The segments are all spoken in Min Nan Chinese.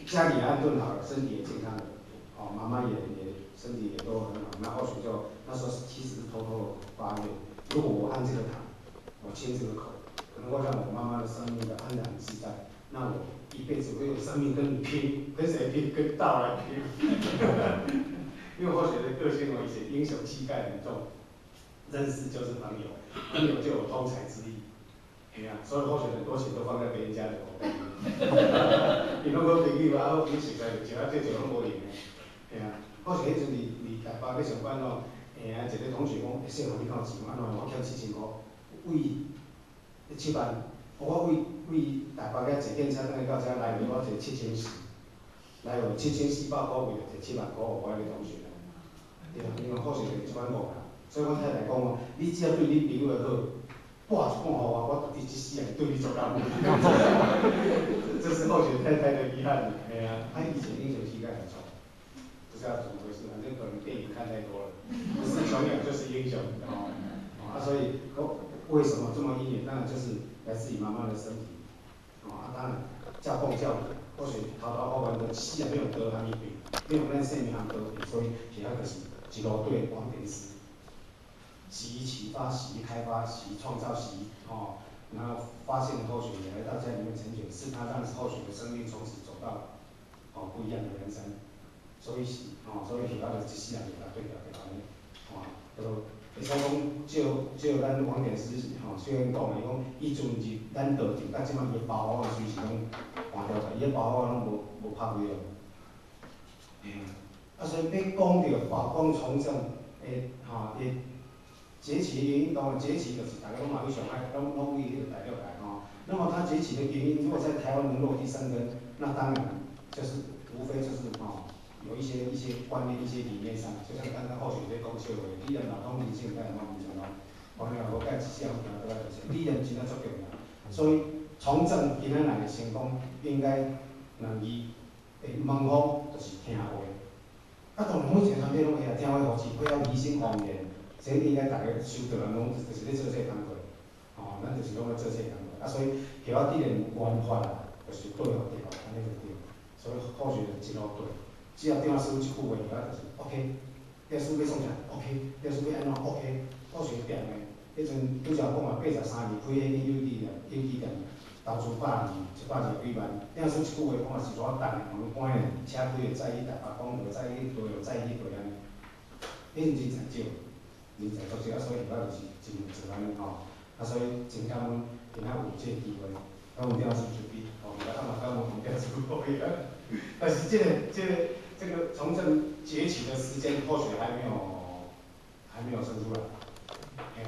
家裡安頓好了，身體也健康了，哦，媽媽也身體也都很好。那後續就那時候其實是偷偷發願，如果我按這個糖，我親這個口，能夠讓我媽媽的生命的安然自在，那我一輩子會用生命跟你拼，跟誰拼？跟道來拼。因為後學的個性哦，以前英雄氣概很重，認識就是朋友，朋友就有通財之意。嘿啊，所以後學很多錢都放在別人家的口袋裡面。伊攏講朋友啊，好朋友實在就食啊，這就攏無閒的。嘿啊，後學彼陣佇台北咧上班哦，嘿啊，一個同學講，欸，細漢你敢有錢？按怎？我欠7000箍，為7萬，我為台北遐坐電車轉來到遮來回我坐7400，來回7400箍為著摕7萬箍予我彼個同學。對啊，因為後學就是這款戇啦，所以阮太太講哦，你只要對你朋友好，掛一半予我，我佇這世人對你足感恩。這是後學太太的遺憾，嘿啊，他以前英雄氣概很重，不知道怎麼回事，反正可能電影看太多了，不是窮養就是英雄，哦，啊，所以為什麼這麼因緣？當然就是來自於媽媽的身體，哦，啊，當然教控教理，或許頭頭發完的死也沒有得啥物病，沒有咱生命得病，所以其他就是一路對王典師，始於啟發，始於開發，始於創造，始於哦，然後發現後學也來到家裡面成全，是他讓後學的生命從此走到哦不一樣的人生，所以是哦，所以許我就一世人就共對調對安呢，哦，就會使講照咱王典師吼，雖然講的，伊講伊陣入咱道場，到這擺伊的包袱隨時攏換掉來，伊的包袱攏無拍開哦。嘿，啊，所以欲講著寶光從政的吼，的崛起的原因，當然崛起就是大家攏嘛去上海，攏為彼個大陸來吼。那麼它崛起的原因，如果在台灣能落地生根，那當然就是無非就是吼，有一些觀念、一些理念上，就像剛剛後學咧講笑話，理念若統一性，該毋毋成咯。完了無改一世人行倒來就是理念真正足重要。所以從政今仔日會成功，應該兩字的門風就是聽話。啊，當然每一個團體攏會啊，聽話服侍，不要疑心謊言，這應該逐个修道人攏就是咧做這個工課，吼，咱就是攏咧做這個工課。啊，所以許我既然有緣法啊，就是對予對，按呢就對。所以後學就一路對，只要張老師一句話，許我就是 OK。張師欲創啥 OK，張師欲按怎 OK，後學踮的，彼陣拄才講啊，83二開彼間有機店，有機店，投資120、120幾萬。張師一句話講啊，是我等的，門關的，車開會載去台北公路，載去高雄，載去倒按呢。彼陣人才少，人才足少，啊，所以許我就是真做按呢吼。啊，所以真感恩今仔有這個機會，感恩張老師慈悲，吼，啊嘛感恩黃老師慈悲啊。但是這個從政崛起的時間或許還沒有生出來。欸，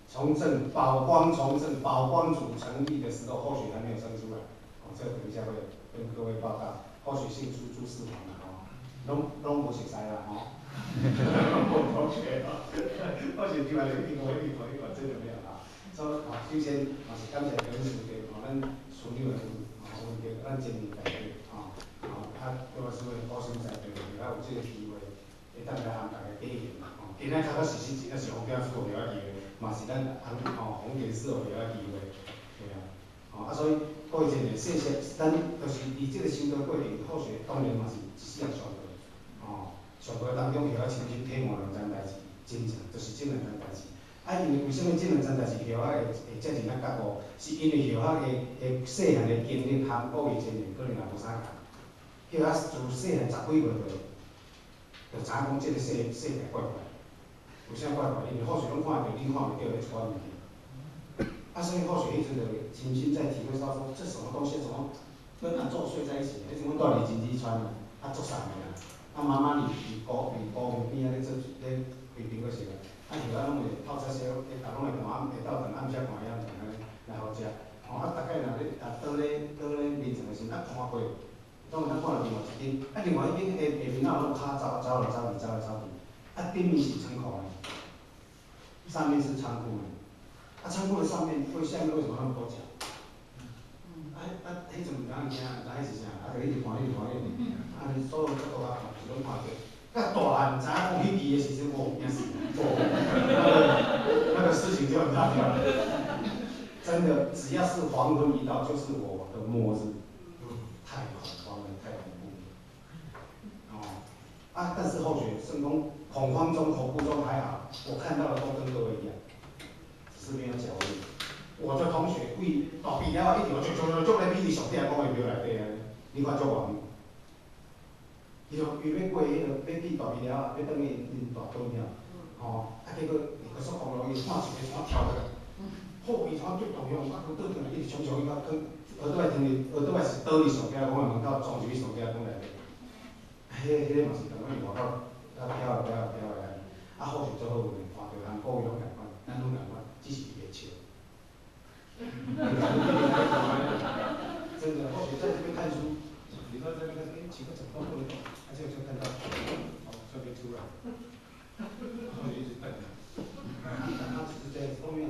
從政寶光從政寶光組成立的時候，或許還沒有生出來。哦，這等一下會跟各位報告。或許姓朱，朱世煌啦，吼，攏無熟似啦，吼。無同學啊，或許另外一個真的沒有啊。所以，啊，首先嘛是感謝張師弟，吼，咱師長的恩，吼，恩德，咱真大家，吼，吼，啊，張老師的苦心栽培，予有這個機會，會當來和大家加鹽嘛，吼。今仔確確實實真正是黃教授予我機會，嘛是咱吼洪典師予我機會，對啊，吼啊，所以各位真濟謝謝，咱就是佇這個修道過程，後學當然嘛是一世人上課，吼，上課當中予我親身體悟兩件代誌，真正就是這兩件代誌。啊，因為為啥物這兩件代誌予我會遮爾仔覺悟？是因為予我的細漢的經歷和國語經驗可能也無啥仝。予我自細漢十幾歲就知影講這個世界怪怪。為啥怪怪？因為後學攏看著，恁看袂著彼一寡物件。啊，所以後學彼陣就親身在體會到說，這什麼東西怎麼跟阿祖睡在一起？彼陣阮住佇真子村，啊足慫的啦。啊媽媽佇高園邊仔咧做咧開蘋果食，啊後仔攏會透早時，下晝攏會看暗，下晝頓暗時看伊暗頓按呢來予食。吼啊，逐擺若咧啊倒咧眠床的時陣，啊看過，總會當看著另外一間，啊另外一間下下面仔攏跤走走來走去，走來走去，啊頂面是倉庫呢，上面是倉庫呢，啊倉庫的上面為下面為什麼那麼多腳？啊啊，彼陣毋知影驚，毋知彼是啥，啊就一直看一直看一直看，啊所有角度啊是攏看著。較大漢知影講彼期的時陣，哦，驚死！哦，那個事情就很大條了。真的，只要是黃昏一到，就是我的末日。太恐慌了，太恐怖。后学圣公恐慌中、恐怖中還好，我看到的都跟各位一樣，只是沒有腳而已。我的同學為大鼻了，一直足足足咧比佇上帝講的廟內底啊，你看足偌遠。伊就伊欲過彼个，欲去大埤寮啊，欲轉去𪜶大墩遐，吼，啊結果高速公路伊看一个怎跳落來，好伊怎激動向，啊閣倒轉來一直衝衝伊甲去，後倒來停佇，後倒來是倒佇上帝講的門口，撞入去上帝宮內底。彼个嘛是同阮外口啊飄啊飄啊飄來，啊好是足好運的，看著人各位攏仝款，咱攏仝款，只是伊袂笑。真的，或許在這邊看書，你說在這邊看書，欸，奇怪，怎麼都不能動？而且我就看到，哦，這邊出來，然後就一直瞪他，他只是這樣子，都沒有，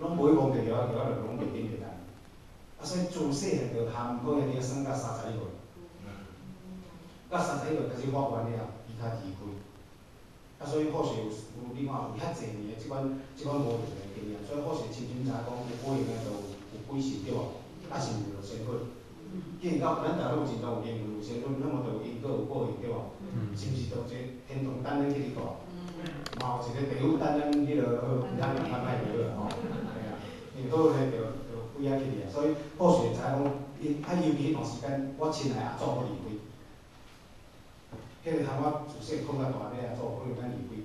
攏無去講地啊，地啊就攏袂頂袂動。啊，所以自細漢就含可能算到31歲，到31歲開始發願了，伊才離開。啊，所以好勢有有你看有遐濟年的這款無閒的經驗，所以好勢深深知影講有報應的就有鬼神對無？啊是毋是有仙佛？既然到咱台灣有真多有緣分有仙佛，那麼就有因果有報應對無？是毋是就有一個天堂等咱去佇住？嘛有一個地獄等咱彼落好，毋通歹歹就好啊吼。嘿啊，因為好呢就就鬼仔去哩啊，所以好勢知影講，因啊尤其彼段時間，我親愛阿祖閣離開。彼個通我自細睏到大的阿祖忽然間離開，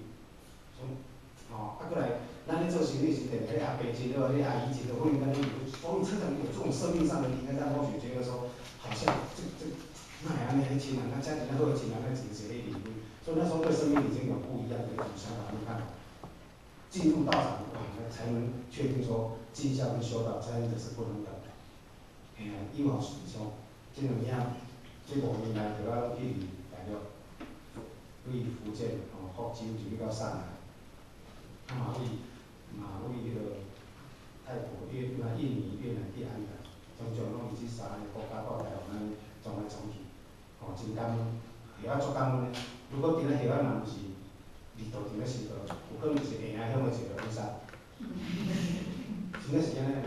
吼，啊，閣來，咱咧做生意時陣，彼個阿伯真好，彼個阿姨真好，忽然間離開，所以常常有這種生命上的離開，讓我就覺得說，好像這哪會按呢？彼親人啊，遮爾仔好的親人，啊，真濟咧離開，所以那時候對生命已經有不一樣的一種想法跟看法。進入道場，哇，才能確定說盡孝跟修道真的是不能等的。嘿啊，以後像這兩年，這5年來就我去大陸，對福建吼福州入去到上海，啊嘛為嘛為彼個泰國、越南、印尼、越南去安達，種種攏是這三个國家到台灣按呢創來創去，吼真感恩，會曉足感恩的。如果今仔葉仔若毋是佇道場咧修道，有可能是下下鄉的一個菩薩。真正是按呢，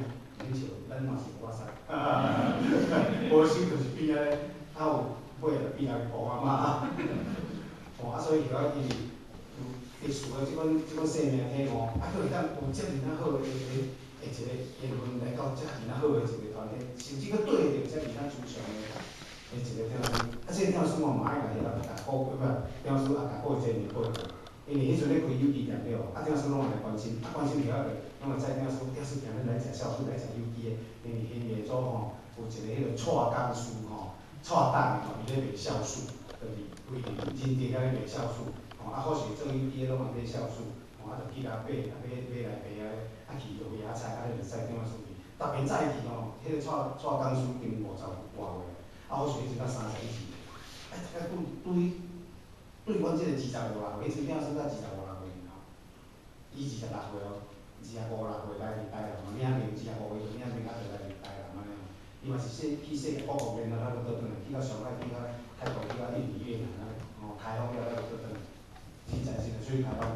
免笑，咱嘛是有法使。無修就是變按呢，啊有尾就變阿婆阿媽。吼啊，所以葉仔伊是有特殊的這款生命體悟，啊，閣會當有遮爾仔好的一個緣分來到遮爾仔好的一個團體，甚至閣對著遮爾仔慈祥的一個聽老師，啊，這個聽老師我嘛愛共彼個共鼓，不，聽老師也共鼓這年過過，因為彼陣咧開有機店對無，啊，聽老師攏會來關心，啊，關心以後就攏會載聽老師，聽老師行咱來食酵素，來食有機的，因為興藝組吼有一個彼個蔡工師吼，蔡董的吼，伊咧賣酵素，就是規日認真遐咧賣酵素，吼，啊，好勢做有機的攏嘛買酵素，吼，啊，就去共買，啊，買買來賣啊，啊去藥芽菜，啊，就載聽老師去，逐遍載去吼，彼個蔡蔡工師已經50外歲，啊，好勢彼陣才31歲，啊，逐个對對阮這個25、6歲，彼陣聽老師才25、6歲爾吼，伊26歲哦，25、6歲來佇台南嘛，領命25歲就領命啊，就來佇台南按呢吼。伊嘛是說去世界各國然後咱閣倒轉來，去到上海，去到泰國，去到印尼、越南按呢，吼，開放了咱閣倒轉來，真在是就出去開放，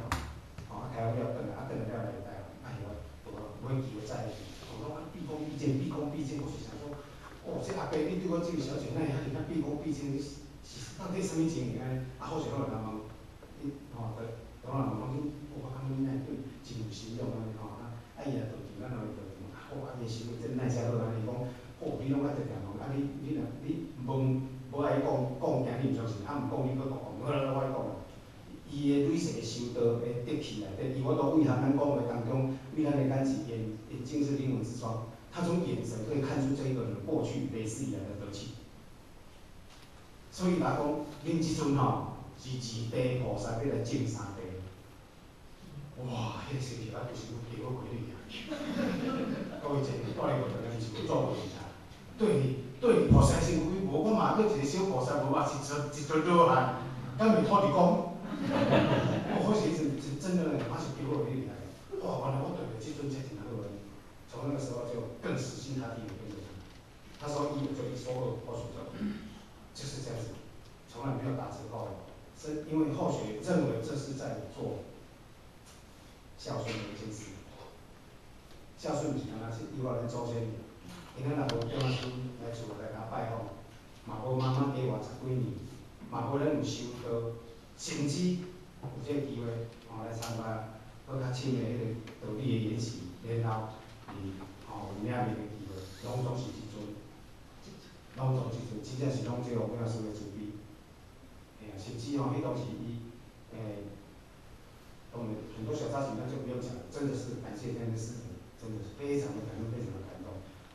吼，啊開放了轉來，啊轉來了來台灣，啊是我無無機會載去，我講啊畢恭畢敬，畢恭畢敬，我是想說，哦，這阿伯你對我這位小姐哪會遐爾仔畢恭畢敬？你是到底啥物情形按呢？啊，好勢攏會共問，伊吼，就攏來問講，我感覺你哪會對真有修養按呢吼，啊，啊伊也道場，咱也會道場，啊好，啊伊的修養真哪遮好按呢？伊講，哦，你攏愛定定問，啊你你若你問無愛講講驚你毋相信，啊毋講你閣閣講，好啦，我愛講啦。伊的累世的修道的德氣內底，伊有法度為含咱講話當中，為咱的眼是眼眼睛是靈魂之窗，他從眼神可以看出這一個人過去累世以來的德氣。所以來講，恁這陣吼是二地菩薩欲來證三地。哇，彼個時候啊，就是有地府開你啊！各位坐，蹛佇五台是有做事啊。對對，菩薩身軀，無我嘛閣一個小菩薩，無嘛是一一尊羅漢，敢袂土地公？我好時陣真真的，馬是丟落去來。哇，原來我對著這尊才真好啊！從那個時候就更死心塌地的跟著他。他說一我就一，說二我就二，就是這樣子，從來沒有打折扣的。是因為後學認為這是在做孝順的一件事。孝順毋是干焦是依我咱祖先，因咱若無叫阿孫來厝來共拜訪，嘛無媽媽給我十幾年，嘛無咱有修道，甚至有這个機會，吼來參加閣較深的彼個道理的研習，然後伊吼有領面的機會，攏總是這陣，攏總這陣，真正是攏這個王老師的慈悲。嘿啊，甚至吼，彼當時伊，當然很多小插曲那就不用講，真的是感謝天恩師父，真的是非常的感恩，非常的感動。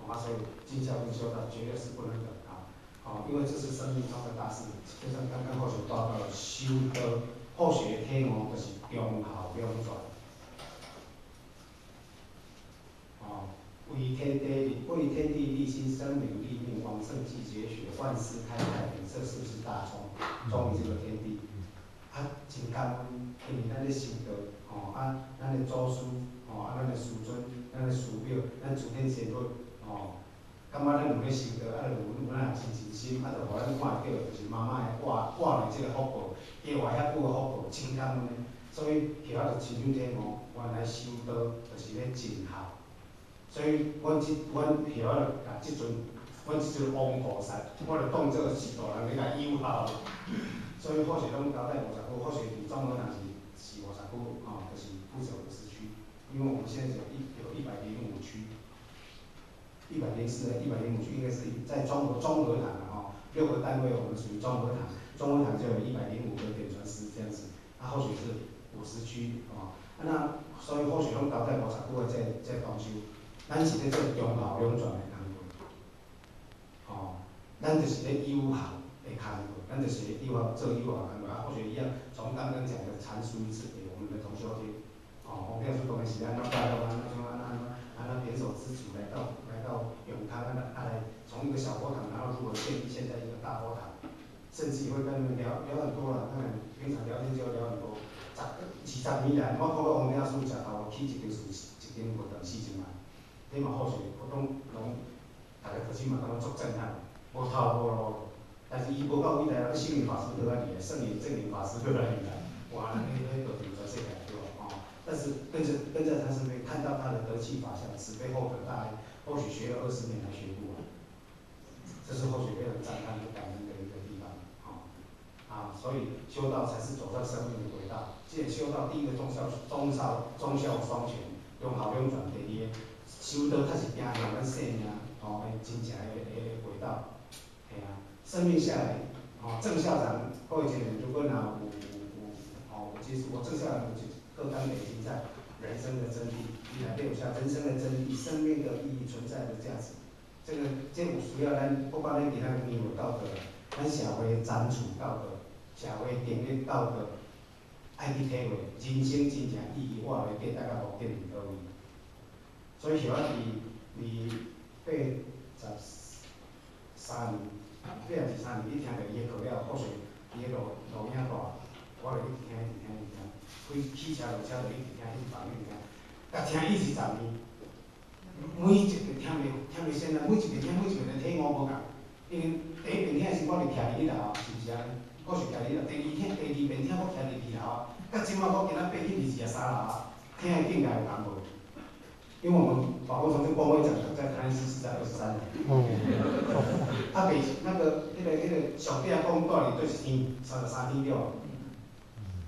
啊，所以盡孝跟修道絕對是不能等啊！哦，因為這是生命中的大事，就像剛剛後學報告的修道，後學體悟就是忠孝兩全。哦，為天地立，為天地立心，生民立命，往聖繼絕學，萬事開太平，這是不是大忠？忠於這個天地。啊，真感恩，因為咱咧修道，吼啊，咱的祖師，吼啊，咱的師尊，咱的師表，咱諸天仙佛，吼，感覺咱有咧修道，啊，就有有咱也真誠心，啊，就予咱看會到，就是媽媽的活活落這個福報，加活遐久的福報，真感恩的。所以，後仔就親像體悟，原來修道就是咧盡孝。所以，阮這阮後仔就共這尊，阮這尊王菩薩，我就當做是大人咧共養孝。所以，好勢攏交代50區，好勢佇中和堂是50區，吼，就是負責50區，因為我們現在有105區，104、105區應該是在中和堂吼，六個單位我們屬於中和堂，中和堂就有105個點傳師這樣子，啊，或許是50區，吼，啊那所以或許攏交代50區的這同修，咱是咧做忠孝兩全的工課，吼，咱就是咧友孝的工課，咱就是咧友孝做友孝工課，啊，或許一樣，從剛剛講的闡述一次給我們的同修聽，吼，王老師當然是按怎教導，按怎按怎按怎按怎胼手胝足來到永康，啊來啊來從一個小佛堂，然後如何建立現在一個大佛堂，甚至會跟他們聊聊很多啦，當然平常聊天就聊很多，十20年來，我看到王老師食頭路起一間厝，一間佛堂4000萬，彼嘛好勢，我攏攏，逐个學生嘛感覺足震撼，無頭無路。但是伊無夠偉大，星雲法師閣較厲害，聖嚴證嚴法師閣較厲害，哇，彼道場全世界對無吼？但是跟在他身邊，看到他的德氣法相，慈悲厚德大愛，或許學了20年還學不完，這是或許非常讚嘆和感恩的一個地方，吼。啊，所以修道才是走上生命的軌道。既然修道，第一個忠孝忠孝忠孝雙全，忠孝兩全；第二個修道，才是走向咱生命吼的真正的軌道，嘿啊。生命下來，吼，鄭校長各位姐妹，如果若有吼有接觸過，鄭校長有一課綱已經在人生的真諦，伊內底有寫人生的真諦、生命的意義、存在的價值。這個這有需要咱，不管咱其他有無道德，咱社會斬除道德，社會定律道德，愛去體會人生真正意義，活的價值佮目的佇佗位。所以像我佇83年。83年，你聽著伊的課了，或許伊的錄錄影帶，我就一直聽，一直聽，一直聽，開汽車落車就一直聽，一直放，一直聽，共聽20年，每一遍聽袂先啊，每一遍聽每一遍的體悟無仝，因為第一遍聽的時，我就徛佇彼頭，是毋是按呢？我是徛佇彼頭，第二聽第二遍聽我徛佇二樓啊，到這擺我今仔爬去23樓啊，聽的境界有仝無？因為我們法國從這光輝講堂在台南市是在23樓。啊，袂那個、彼個上壁講住佇佗一天，33天對無？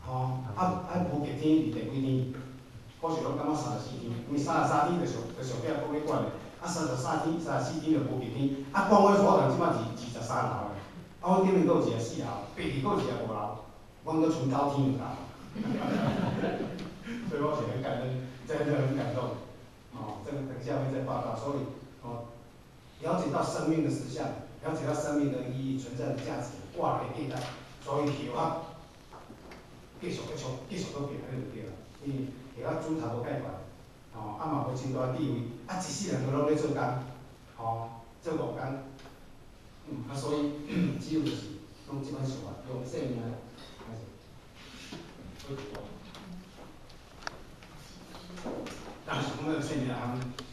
吼，啊啊無極天佇第幾天？我是攏感覺34天，因為33天就上壁講咧管的，啊33天、34天就無極天，啊光輝佛堂這擺是23樓的，啊阮頂面閣有24樓，爬去閣有25樓，阮閣賰九天就到。所以我是很感恩，真的很感動。哦，這個等一下會再報告。所以，哦，了解到生命的實相，了解到生命的意義、存在的價值，活的價值，所以後仔繼續閣創，繼續閣行，按呢就對啦。因為後仔主頭無解決，吼，啊嘛無真大智慧，啊一世人都攏咧做工，吼，做五工，啊所以只有就是攏這款想法，用生命來，開始。但是講咱生命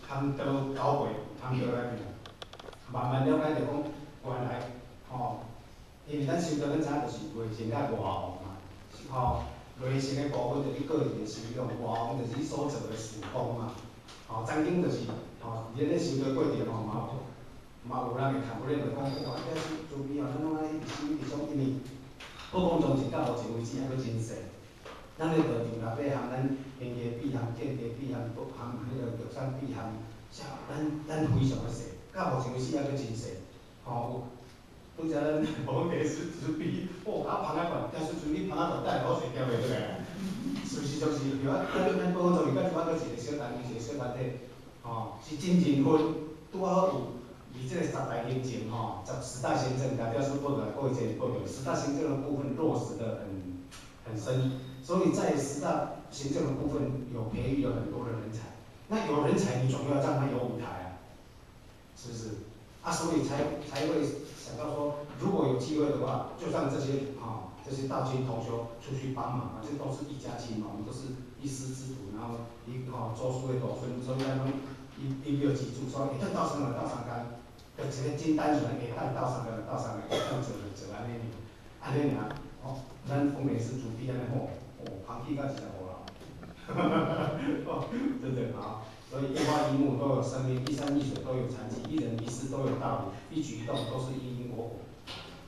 通通道交會，通道來去，慢慢了解著講，原來吼，因為咱修道，咱知影就是內心佮外王嘛，吼，內心的部分就是你個人的修養，外王就是你所做的事功嘛，吼，曾經就是吼，佇咧修道過程吼嘛，嘛有人會看不練就講，哇，這慈悲哦，咱攏愛一直修一直創，因為好佛光庄前到目前为止犹阁真细。咱的道场内底含咱兴家比含建家比含含彼个玉山比含，啥咱非常的细，到目前为止犹阁真细。吼，有拄才咱王地师慈悲，哦，啊芳仔悬，但是阵你芳仔悬等下好水行袂落来，是毋是就是对啊？咱佛光庄前到这摆阁一个小单位，一个小团体，吼，是真认份，拄仔好有伫这个十大行政吼，十大行政，大家是报告各位这报告，十大行政的部分落实得很深，所以在十大行政的部分有培育了很多的人才。那有人才，你总要让他有舞台啊，是不是？啊，所以才会想到说，如果有机会的话，就让这些道亲同修出去帮忙，反正都是一家亲嘛，我们都是一师之徒，然后一祖师的徒孙，所以咱拢伊伊有记住说，会当斗相共斗相共，就一个真单纯的会当斗相共斗相共，会当做就做按呢尔，按呢尔，哦，咱丰莲师主笔按呢好，哦，捧起到25楼，哦，真的好。所以一花一木都有生命，一山一水都有禅机，一人一事都有道理，一举一动都是因因果果。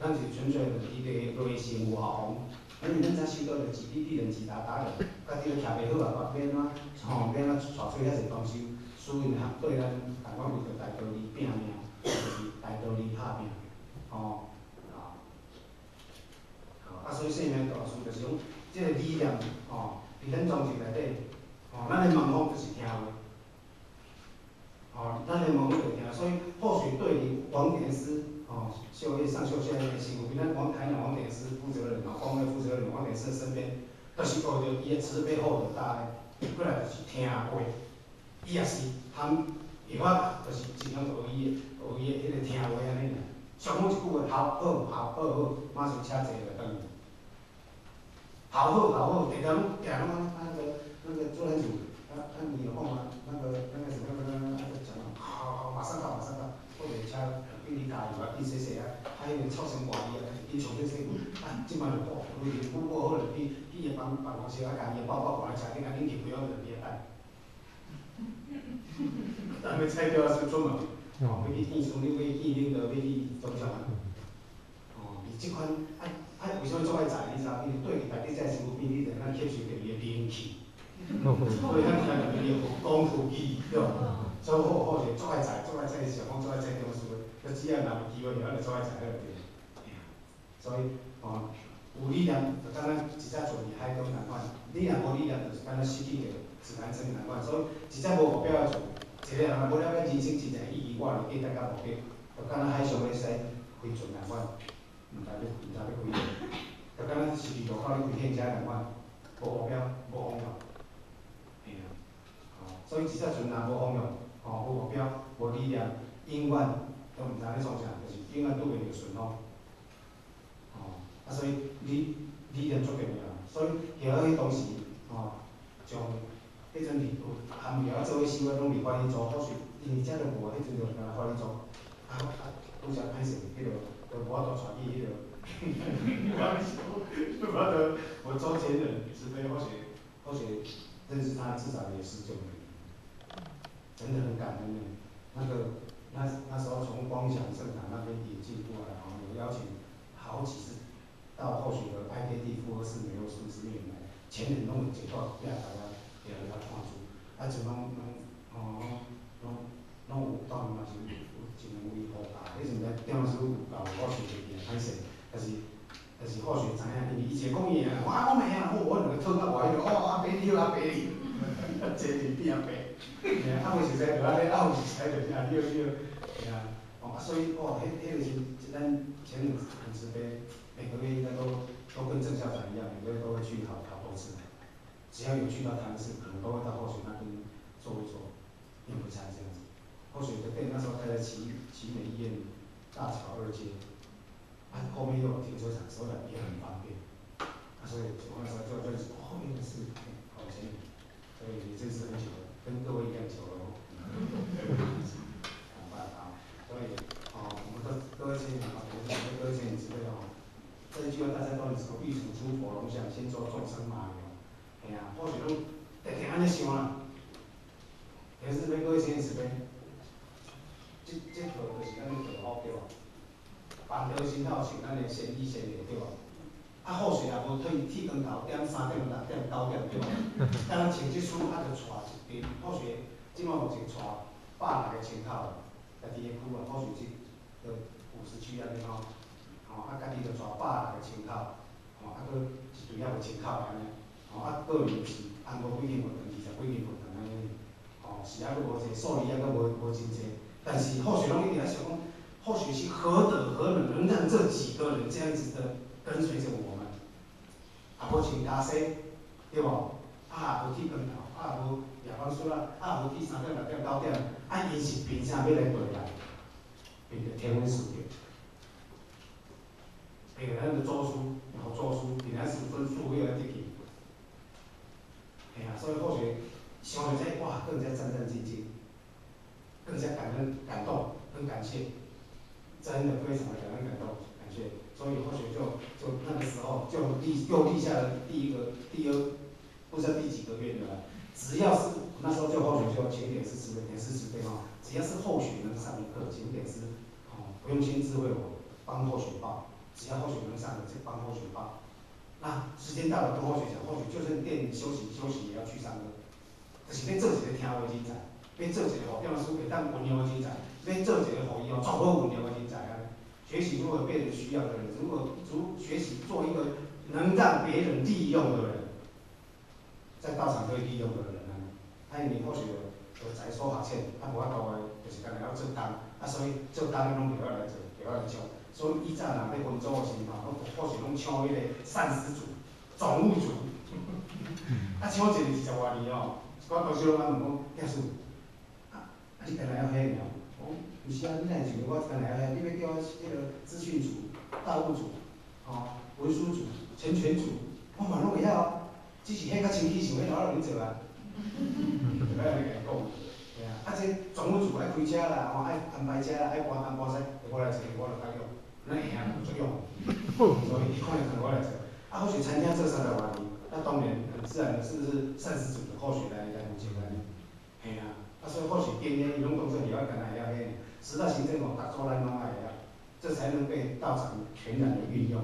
咱是纯粹就是伊个内心有学风，因为咱才修道就自利利人自达达人，家己都徛袂好啊，欲按怎吼，欲按怎带出遐济同修，所以呢，对咱共款为著大道理拼命，就是大道理拍拼，吼，啊，啊，所以生命大事就是讲，这个理念吼，伫咱庄前内底，吼，咱的门风就是听话。吼，咱的门风就是听，所以或许对于王典师，吼，秀业上秀下叶辛苦，比咱王台南王典师负责人，吼，工会负责人王典师身边，就是学著伊的慈悲厚德大爱，过来就是听话，伊也是含会法，就是尽量学伊的，学伊的彼个听话按呢尔。上好一句话，好好好好好，马上车坐就转去。好好好好，定定拢定拢啊那个做很久，啊啊你有空吗？那个什么那个那个讲好好马上到马上到，或者车叫你加油啊，去洗洗啊，啊彼个臭身挂伊啊，去重新洗，啊这摆就好，伊补补好就去伊办公室啊，共伊的包包挂佇车顶啊，冷气开好就伫遐等。等欲踩著啊，先出门，哦，欲去见师，你欲去见领导，欲去总长啊。哦，伊这款啊啊，为啥物足爱载你知影？因为对家己这身躯边，你就通吸收著伊的灵气。所以咱听著伊的佛讲佛语，对无？所以好好者足爱载，足爱载，想讲足爱载中师的，只要若有机会，就足爱载好对。所以，吼，有理念就敢若一只船伫海中仝款，你若无理念，就是敢若失去著指南针仝款。所以，一只无目标的船，一个人若无了解人生真正意义，我的价值佮目的，就敢若海上咧驶飞船仝款，毋知欲开佗，就敢若十字路口咧开汽车仝款，无目标，无方向。嘿啊，吼，所以一只船若无方向，吼，无目标，无理念，永远都毋知咧创啥，就是永远拄袂著顺风。吼，啊，所以理念足重要，所以后仔彼当时，吼，将彼阵伫有含后仔做伙生活拢伫法语组，或许因为遮都无啊，彼阵就干焦法语组，啊啊，拄则歹势，彼个都无法度带去彼个，无法度，我周杰伦慈悲，或许认识他至少也19年，真的很感恩呢。那时候从光祥圣堂那边引进过来，吼，有邀请好几次到后续的 IKT 复合式美容师资源来，前人拢有一个壁台啊，伫遐看书，啊，就拢拢吼拢拢有，当然嘛是有一两位护教，彼阵来张老师有教我是袂记歹势，但是或许知影，因为伊一个讲伊啊，我袂晓，我两个套较外迄个，哦，阿伯你好，阿伯你，坐伫变阿伯，嘿啊，有实在就按呢，啊有实在就是啊，你好你好，嘿啊，哦啊所以哦，彼个时咱前人很慈悲，每个月应该都跟郑校长一样，每个月都会去好好多次，只要有去到台南市，可能都会到后学那边坐一坐，用个餐这样子。后学的店那时候开在奇美医院大桥二街，啊后面又有停车场，所以也很方便。啊所以我那时候就认识，哦原来是好前人，所以也认识很久了，跟各位一样久了哦。没办法，所以哦我们的各位亲友啊，各位亲友之类哦，这一句话大家都很熟，欲成诸佛龙象，先做众生马牛。嘿啊，或许拢定定按呢想啦。但是欲各位亲友慈悲，这课就是咱的道福对无？凡德行道，像咱的善意善业对无？啊，好勢也無剃剃光頭，點3點、6點、9點對無？敢若穿這束，啊，就帶一陣，好勢這馬目前帶百來個千口，家己的區啊，好勢這個50區按呢吼，吼啊，家己就帶百來個千口，吼啊，閣一隊猶未千口的按呢，吼啊，個人是按無幾間活動，20幾間活動按呢，吼是猶閣無濟，數字猶閣無真濟，但是好勢攏一直咧想講，或許是何德何能，能讓這幾個人這樣子的跟隨着我們，也無穿袈裟，對無？啊，也無剃光頭，啊，也無夜晚出來，啊，也無剃3點、6點、9點，啊，𪜶是憑啥欲來綴來？憑著天文數字，憑著咱的祖師，吼祖師，憑咱師尊賜予的德氣。嘿啊，所以後學想著這哇，更加戰戰兢兢，更加感恩、感動、很感謝，真的非常的感恩、感動、感謝。所以後學就那個時候就又立下了第一個、第二，不知道第幾個願了。只要是那時候就後學就請點師慈悲，點師慈悲吼，只要是後學能上的課，請點師，吼不用先知會我，幫後學報，只要後學能上的就幫後學報。那時間到了，跟後學講，後學就算店裡休息休息也要去上課，就是欲做一个聽話人才，欲做一个予點師會當運用的人才，欲做一个予伊哦足好運用的人才啊。學習如何被人需要的人，如何如學習做一個能讓別人利用的人，在道場可以利用的人啊。啊，因為後學有才疏學淺，啊無法度的，就是干焦曉做工，啊所以做工攏著愛來做，著愛來搶。所以以前人咧分組的時吼，攏好勢攏搶彼個膳食組、總務組，啊搶一個20外年哦，一寡同事攏來問講，業師，啊啊你干焦曉彼爾？我講毋是啊，你哪會想著我干焦曉彼？你欲叫我彼个資訊組、道務組、吼文書組、全權組，我嘛攏會曉啊，只是彼較清氣，想欲留恁做啊。就欲按呢共伊講，對啊，啊這總務組愛開車啦，吼愛安排車啦，愛搬東搬西，我來做，我就較勇，咱會啊有作用，所以伊看伊看我來做。啊，好勢餐廳做30外年，那當然很自然的，是不是膳食組的後學來負責按呢？嘿啊，啊所以後學經驗伊攏當做是我干焦會曉彼，十大行政哦，逐組咱攏愛會曉，這才能被道場全然的運用，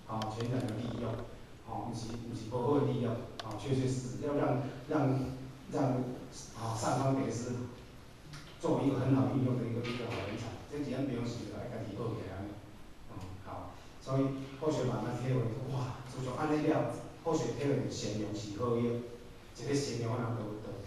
吼全然的利用，吼毋是無好的利用，吼確確實實要讓啊上方點師作為一個很好運用的一個好人才，這是咱平常時就愛家己學起來按呢，哦好，所以後學慢慢體會，哇，自從按呢了，後學體會善良是好藥，一個善良的人就有道德、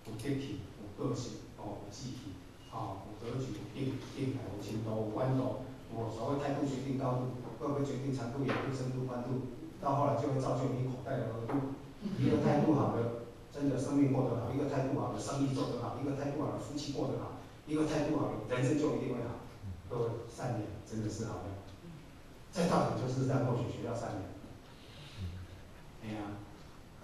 有德氣、有個性、哦有志氣、吼有格局、有境界、有深度、有寬度，有所謂態度決定高度，閣會決定長度、遠度、深度、寬度，到後來就會造就你口袋的額度。一個態度好的，真的生命過得好；一個態度好的，生意做得好；一個態度好的，夫妻過得好；一個態度好的，人生就一定會好。各位，善良真的是好的。在道場就是讓後學學到善良。哎呀，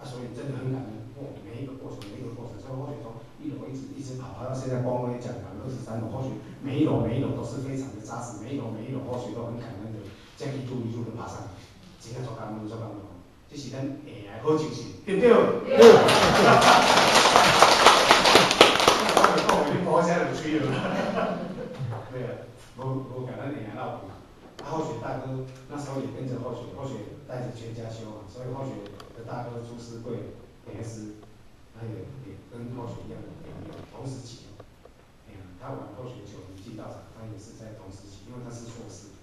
啊，所以真的很感恩，哦，每一個過程，每一個過程，所以後學從一樓一直一直跑，跑到現在光輝講堂23樓，後學每一樓每一樓都是非常的紮實，每一樓每一樓後學都很感恩的，這樣一路一路的爬上來，真正足感恩，足感恩。這是咱下來好精神，對不對？對。我講話你鼓聲就吹了。對啊，無無共咱下來落去。啊，後學大哥那時候也跟着後學，後學帶着全家修嘛，所以後學的大哥朱思貴點師，他也跟後學一樣的同時期。哎呀，他晚後學9年進道場，他也是在同時期，因為他是碩士，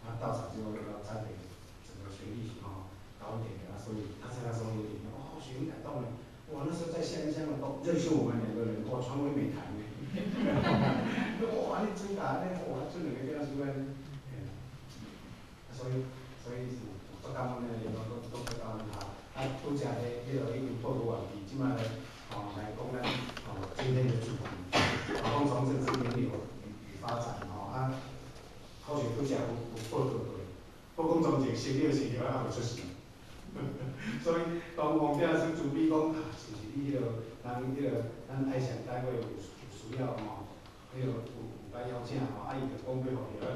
他道場就要栽培整個學歷吼高一點的，所以他在那時候有點，哦，後學很感動呢。哇，那時候在下一鄉都認識我們兩個人，哇，傳為美談呢。哇，你真假呢？哇，這兩個囝出來呢。所以是足感恩的，攏足感恩哈。啊，拄才彼个已經報告完畢，這擺來吼來講咱吼今天的主題，講從政治源流與發展吼啊。好像拄才有報告過，報講從政成了時還未出世。所以當王鼎師慈悲講，啊，是毋是你彼个人彼个咱愛上單位有需要吼，彼个有愛邀請吼，啊伊就講欲予葉仔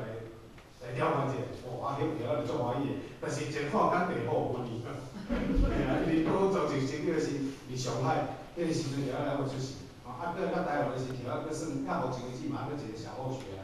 來了解者，哇，啊，彼葉仔就足歡喜的，但是一看講地好分去，嘿啊，因為講從政成了是佇上海，彼个時陣葉仔還未出世，吼，啊，閣到台灣的時，葉仔閣算到目前為止嘛，閣一個小後學啊，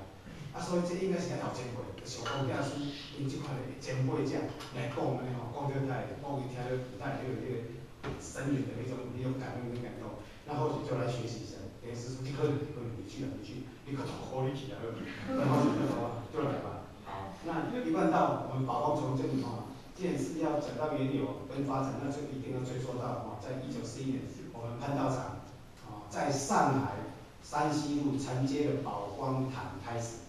啊，所以這應該是較頭前輩，上皇教師𪜶這款的前輩者來講按呢吼，講這太講伊聽著太彼個深遠的彼種感恩跟感動。那後續就來學習一下，連師說你可能你可能你去啊你去，你可頭殼你去啊，然後就說就來吧。好，那一貫道我們寶光從這裡吼，既然是要講到緣由跟發展，那就一定要追溯到吼，在1941年，我們潘道長，在上海山西路承接的寶光堂開始。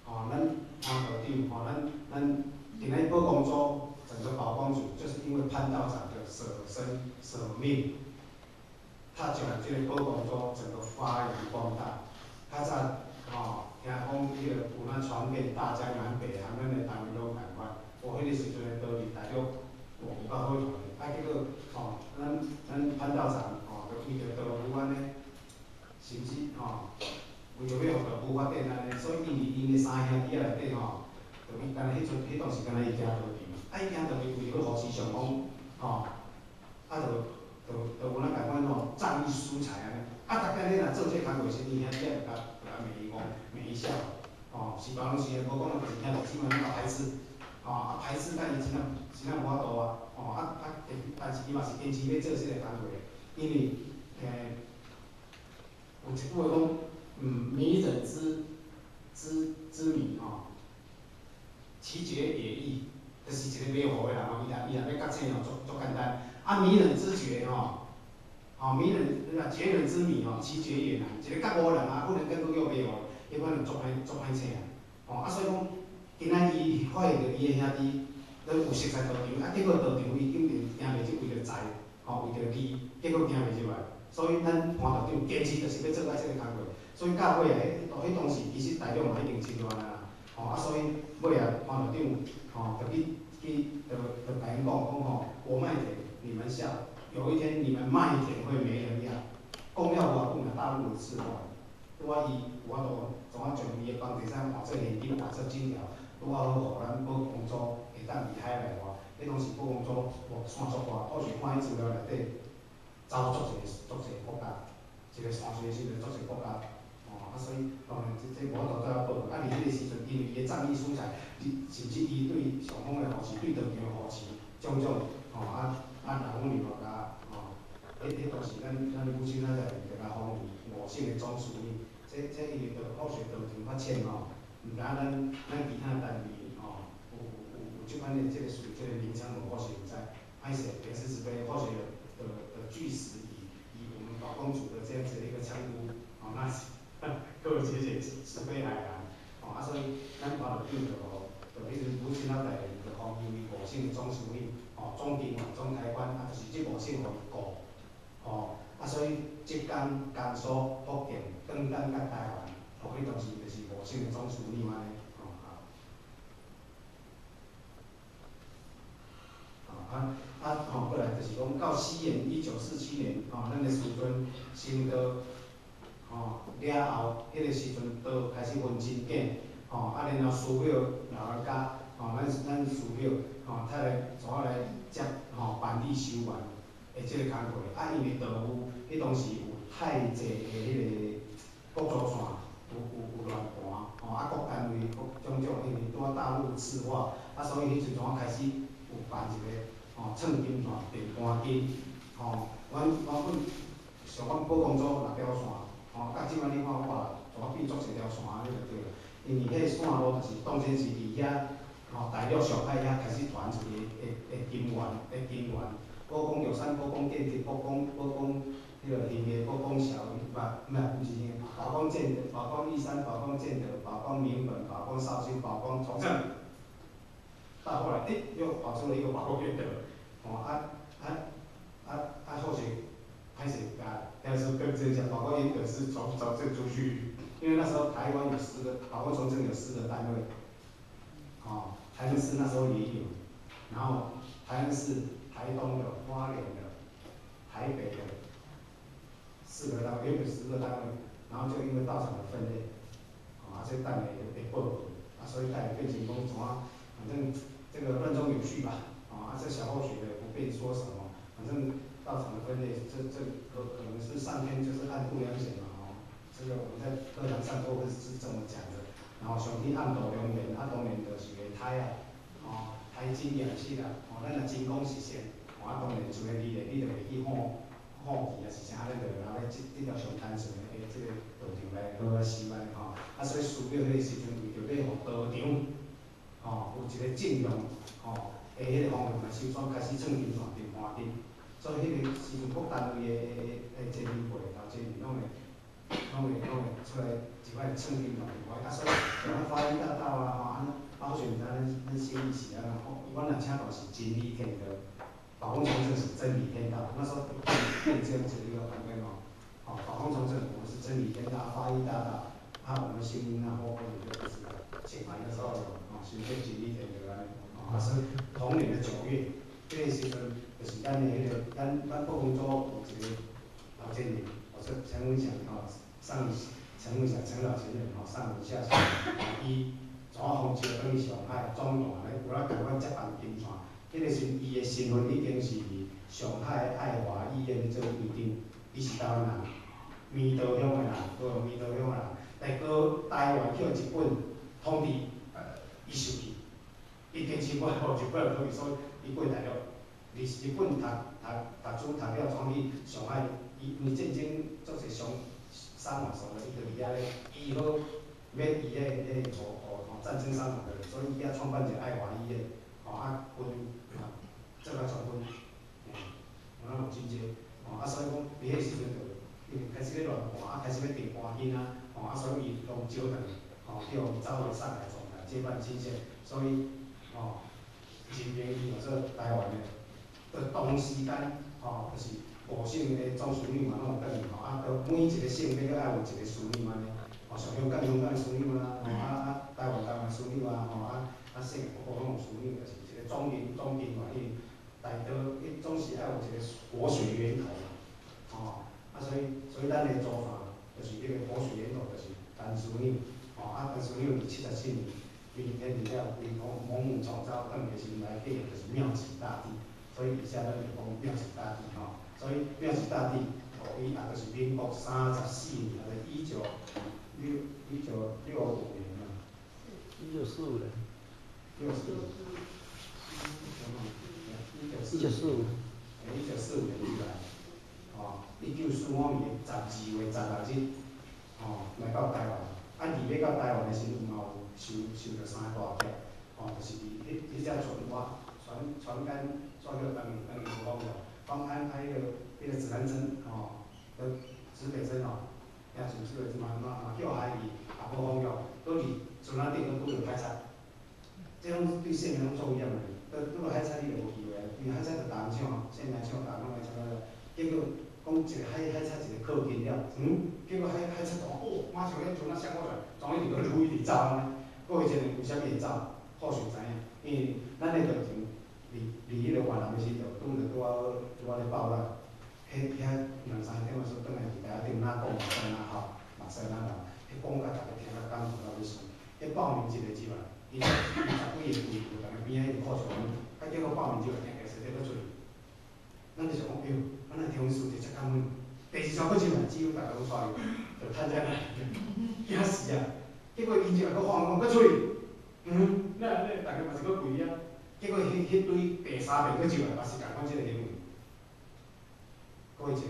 哦，咱潘道長，吼，咱今仔寶光組整個寶光組，就是因為潘道長的捨身捨命，他將這個寶光組整個發揚光大。較早吼，聽講彼個有哪傳遍大江南北，含咱的單位攏仝款。無彼個時陣的道理，大陸無有夠好傳的，啊結果吼，咱潘道長吼，就為著道夫按呢，甚至吼，為著欲予道夫發展按呢，所以因佇𪜶的三兄弟仔內底吼，就伊敢若彼陣彼當時敢若伊行道場，啊伊行道場為著欲護持上皇，吼，啊就有哪仝款吼，仗義疏財按呢，啊逐擺你若做這個工課時，𪜶兄弟仔就共罵伊講罵伊痟，吼，是別攏是無講就是兄弟姊妹攏共排斥。吼，啊排斥，但伊真正真正無法度啊，吼啊啊！但是伊嘛是堅持欲做這個工課，因為有一句話講，迷人之迷吼，其決也易，就是一個迷糊的人吼，伊若欲覺醒吼，足簡單。啊，迷人之覺吼，吼迷人那覺人之迷吼，其決也難。一個覺悟的人啊，可能閣閣叫迷糊，伊可能足歹醒啊。吼啊，所以講。今仔伊發現著伊的兄弟攏有熟似道場，啊結果道場伊竟然行袂入，為著財，吼為著利，結果行袂入來。所以咱潘道長堅持就是欲做到這個工課，所以到尾啊，彼當時其實大陸嘛已經真亂啊，吼啊所以尾啊潘道長吼就去就共𪜶講講吼，我賣田你們笑，有一天你們賣田會沒人要。講了偌久，大陸的赤化，拄仔伊有法度怎啊將伊的房地產換做現金，換做金條。拄仔好，予咱寶光組會當佇海內外，彼當時寶光組哇山足大，我是看彼資料內底，走足濟足濟國家，一個山水的時陣足濟國家，吼啊所以當然這無法度再報。啊佇彼個時陣，因為伊的仗義疏財，甚至伊對上皇的扶持，對道場的扶持，種種，吼啊啊老母娘共吼，彼當時咱母親仔就共封為五省的總司令，這因為著後續道場較淺吼。毋知影咱其他單位吼，有這款的這個屬這個名稱無？我是毋知。歹勢，蓮師慈悲，或許的據實以我們寶光組的這樣子的一個稱呼，吼，那是各位姐姐慈悲海涵，吼啊，所以咱潘道長就予，就彼陣母親仔大人就封伊為五省的總司令，吼，總經院、總開關，啊，就是這五省予伊顧，吼，啊，所以浙江、江蘇、福建、廣東佮台灣。哦，彼當時就是五省的總司令按呢，吼啊。啊啊吼，過來就是講到西元1947年，吼，咱的師尊成道，吼了後，彼個時陣道開始分真假，吼啊，然後師表老人家，吼咱師表，吼才來怎啊來接，吼辦理修完的這個工課，啊，因為道務彼當時有太濟的彼個國造線。有亂盤，吼啊各單位各種種，因為拄仔大陸赤化，啊所以彼陣怎開始有辦一個吼創金線、電盤金，吼，阮本像阮寶光組六條線，吼，甲這擺你看哇，怎變足濟條線按呢就對啦。因為彼個線路就是當陣是佇遐，吼大陸上海遐開始傳一個的金源的金源，寶光玉山、寶光建設、寶光彼個興義、寶光小，毋毋是興義，寶光建德、寶光玉山、寶光建德、寶光明本、寶光紹興、寶光崇正，到後來，欸，又跑出了一個寶光元德，吼啊啊啊啊！後續歹勢共遐說更正一下，寶光元德是從這出去，因為那時候台灣有十個寶光崇正有四個單位，吼，台南市那時候也有，然後台南市、台東的、花蓮的、台北的。四個單位，原本10個單位，然後就因為道場的分類，啊，這單位會報告，啊，所以帶變成講怎啊，反正這個亂中有序吧，啊，這小後學的不便說什麼，反正道場的分類，這可能是上天就是按度量衡嘛，吼，這個我們在課堂上都會是這麼講的。然後上天暗度良緣，啊當然就是會刣啊，吼，刣真驗實啊，吼，咱若真講是善，吼，啊當然像個你的，你就袂去放放棄啊，是啥，咱就會來這條上單純的這個道場來好啊修按呢吼。啊，所以師表彼個時陣為著欲予道場，吼，有一個正向，吼，的彼個方向來修，所以開始創金線定盤燈。所以彼個時陣各單位的前輩頭前面攏會出來一擺創金線定盤。啊，所以像咱發音大道啊，吼，啊，包選咱新義是按怎，阮若請到是真理天道，寶峰崇正是真理天道，那時候變這樣子一個版本哦。吼，寶峰崇正我們是真理天道，發音大道，啊，我們新義那後面就是請來的時候，吼，是變真理天道按呢，吼，啊，所以同年的9月，彼個時陣就是咱的彼個，咱國防組有一個老前人，我說陳文祥吼，上陳文祥陳老前任吼，上文下聖，伊怎號召轉去上海總團咧，有咧共阮接棒金線。彼個時伊的身份已經是上海愛華醫院咧做院長，伊是台灣人，綿道鄉的人，高雄綿道鄉的人，但過台灣去予日本統治，伊受氣，伊堅持我予日本人統治，所以伊過大陸，佇日本讀書讀了，轉去上海，伊因為戰爭足濟傷亡所以伊就佇遐咧醫好，欲醫彼個予戰爭傷亡的人，所以伊遐創辦一個愛華醫院，吼啊軍啊做甲將軍，嘿，有哪有真濟，吼啊所以講佇彼個時陣就因為開始咧亂盤，啊開始欲定盤根啊，吼啊所以伊攏招轉去，吼叫伊走回上海總台接辦金線，所以吼任命伊做台灣的，就同時間吼就是五省的總樞紐嘛攏有轉去吼，啊，都每一個省欲閣愛有一個樞紐按呢，吼像香港香港的樞紐啊，吼啊啊台灣台灣的樞紐啊，吼啊啊世界各國攏有樞紐，就是一個總根嘛，因為大道伊總是愛有一個活水源頭嘛，吼啊所以咱的做法就是彼個活水源頭就是陳樞紐，吼啊陳樞紐佇74年，歸天地了，歸蒙蒙創造轉的時陣來計就是妙極大帝，所以以下咱就講妙極大帝吼。所以妙極大帝，哦，伊也就是民國34年，也就1965年嘛。1945年。六四。1945。 1945年入來，吼，1945年12月16日，吼，來到台灣。啊，伊欲到台灣的時陣，嘛有受著三大劫，吼，就是佇彼隻船我船竿煞叫當當伊無講著，講按彼個指南針，吼，指北針吼，遐像指北針嘛叫海去，也無方向，閣佇船仔頂閣拄著海賊，這攏對生命攏作威脅的。拄著海賊你就無機會啊，因為海賊就逐項搶啊，性命搶，逐項攏愛搶了。結果講一個海賊一個靠近了，結果海賊就講，哦，馬上彼船仔閃過來，怎一直閣攄一直走按呢？閣彼陣為啥物會走？或許知影，因為咱的道場佇彼個越南的時陣，拄仔咧爆炸，彼遐兩三點仔時轉來佇台仔頂，哪講嘛使哪哭，目屎哪流，彼講甲逐家聽甲感動到欲死。彼報名一個入來，伊20幾個跪伫逐家邊仔一直哭出來，啊結果報名入來，定定說這閣出去。咱就想講，哎喲，咱若聽阮師弟遮感恩。第二線閣入來，幾乎逐家攏帶入，就趁遮來，驚死啊！結果伊入來閣放講閣出去，那逐家嘛是閣跪啊。結果彼堆第三遍閣入來，嘛是仝款這個行為。各位親，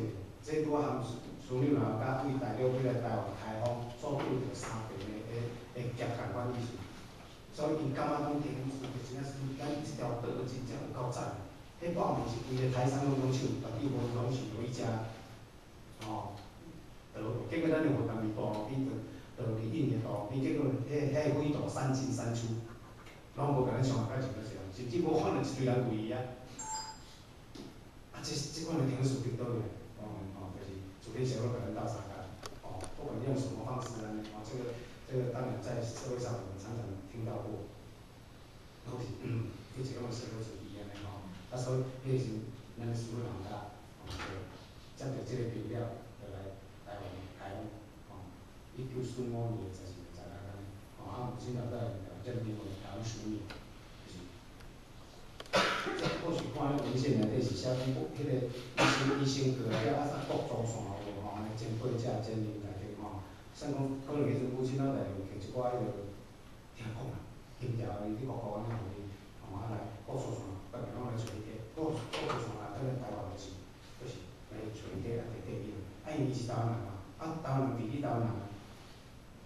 這拄仔含樞紐若佮對大陸欲來台灣開放，所拄著三遍的劫仝款意思。所以𪜶感覺講天師真正是咱這條道真正有夠讚。彼報名是規个台商攏搶，絕對無攏是有一家，吼，倒。結果咱的越南佇大陸邊，就佇印尼大陸邊，結果彼個匪徒三進三出，攏無共咱上下蓋上遮濟人，甚至無可能一堆人跪伊遐。啊，這款的天師佇佗位來？當然吼，就是主天邪會共咱鬥相共，哦，不管用什麼方式按呢，哦，這個當然在社會上我們常常聽到過，攏是彼一種社會主義按呢吼。啊，所以彼個時陣，咱的師父老人家，吼，就接著這個兵了，就來台灣開放，吼，1945年12月16日按呢，吼，啊，母親老大人就任命為台灣樞紐，就是。或許看彼文獻內底是寫講，彼個醫生過來了，啊，啥國祖線有無吼？按呢前輩者前人內底吼，算講可能彼陣母親老大有摕一寡彼个聽講啦，金條伊咧國國按呢予伊，吼啊來顧厝線，逐家攏來揣伊個，顧顧厝線來，等來台灣就是就是來揣伊個啊，提提伊，啊因為伊是台灣人嘛，啊台灣人佇咧台灣人，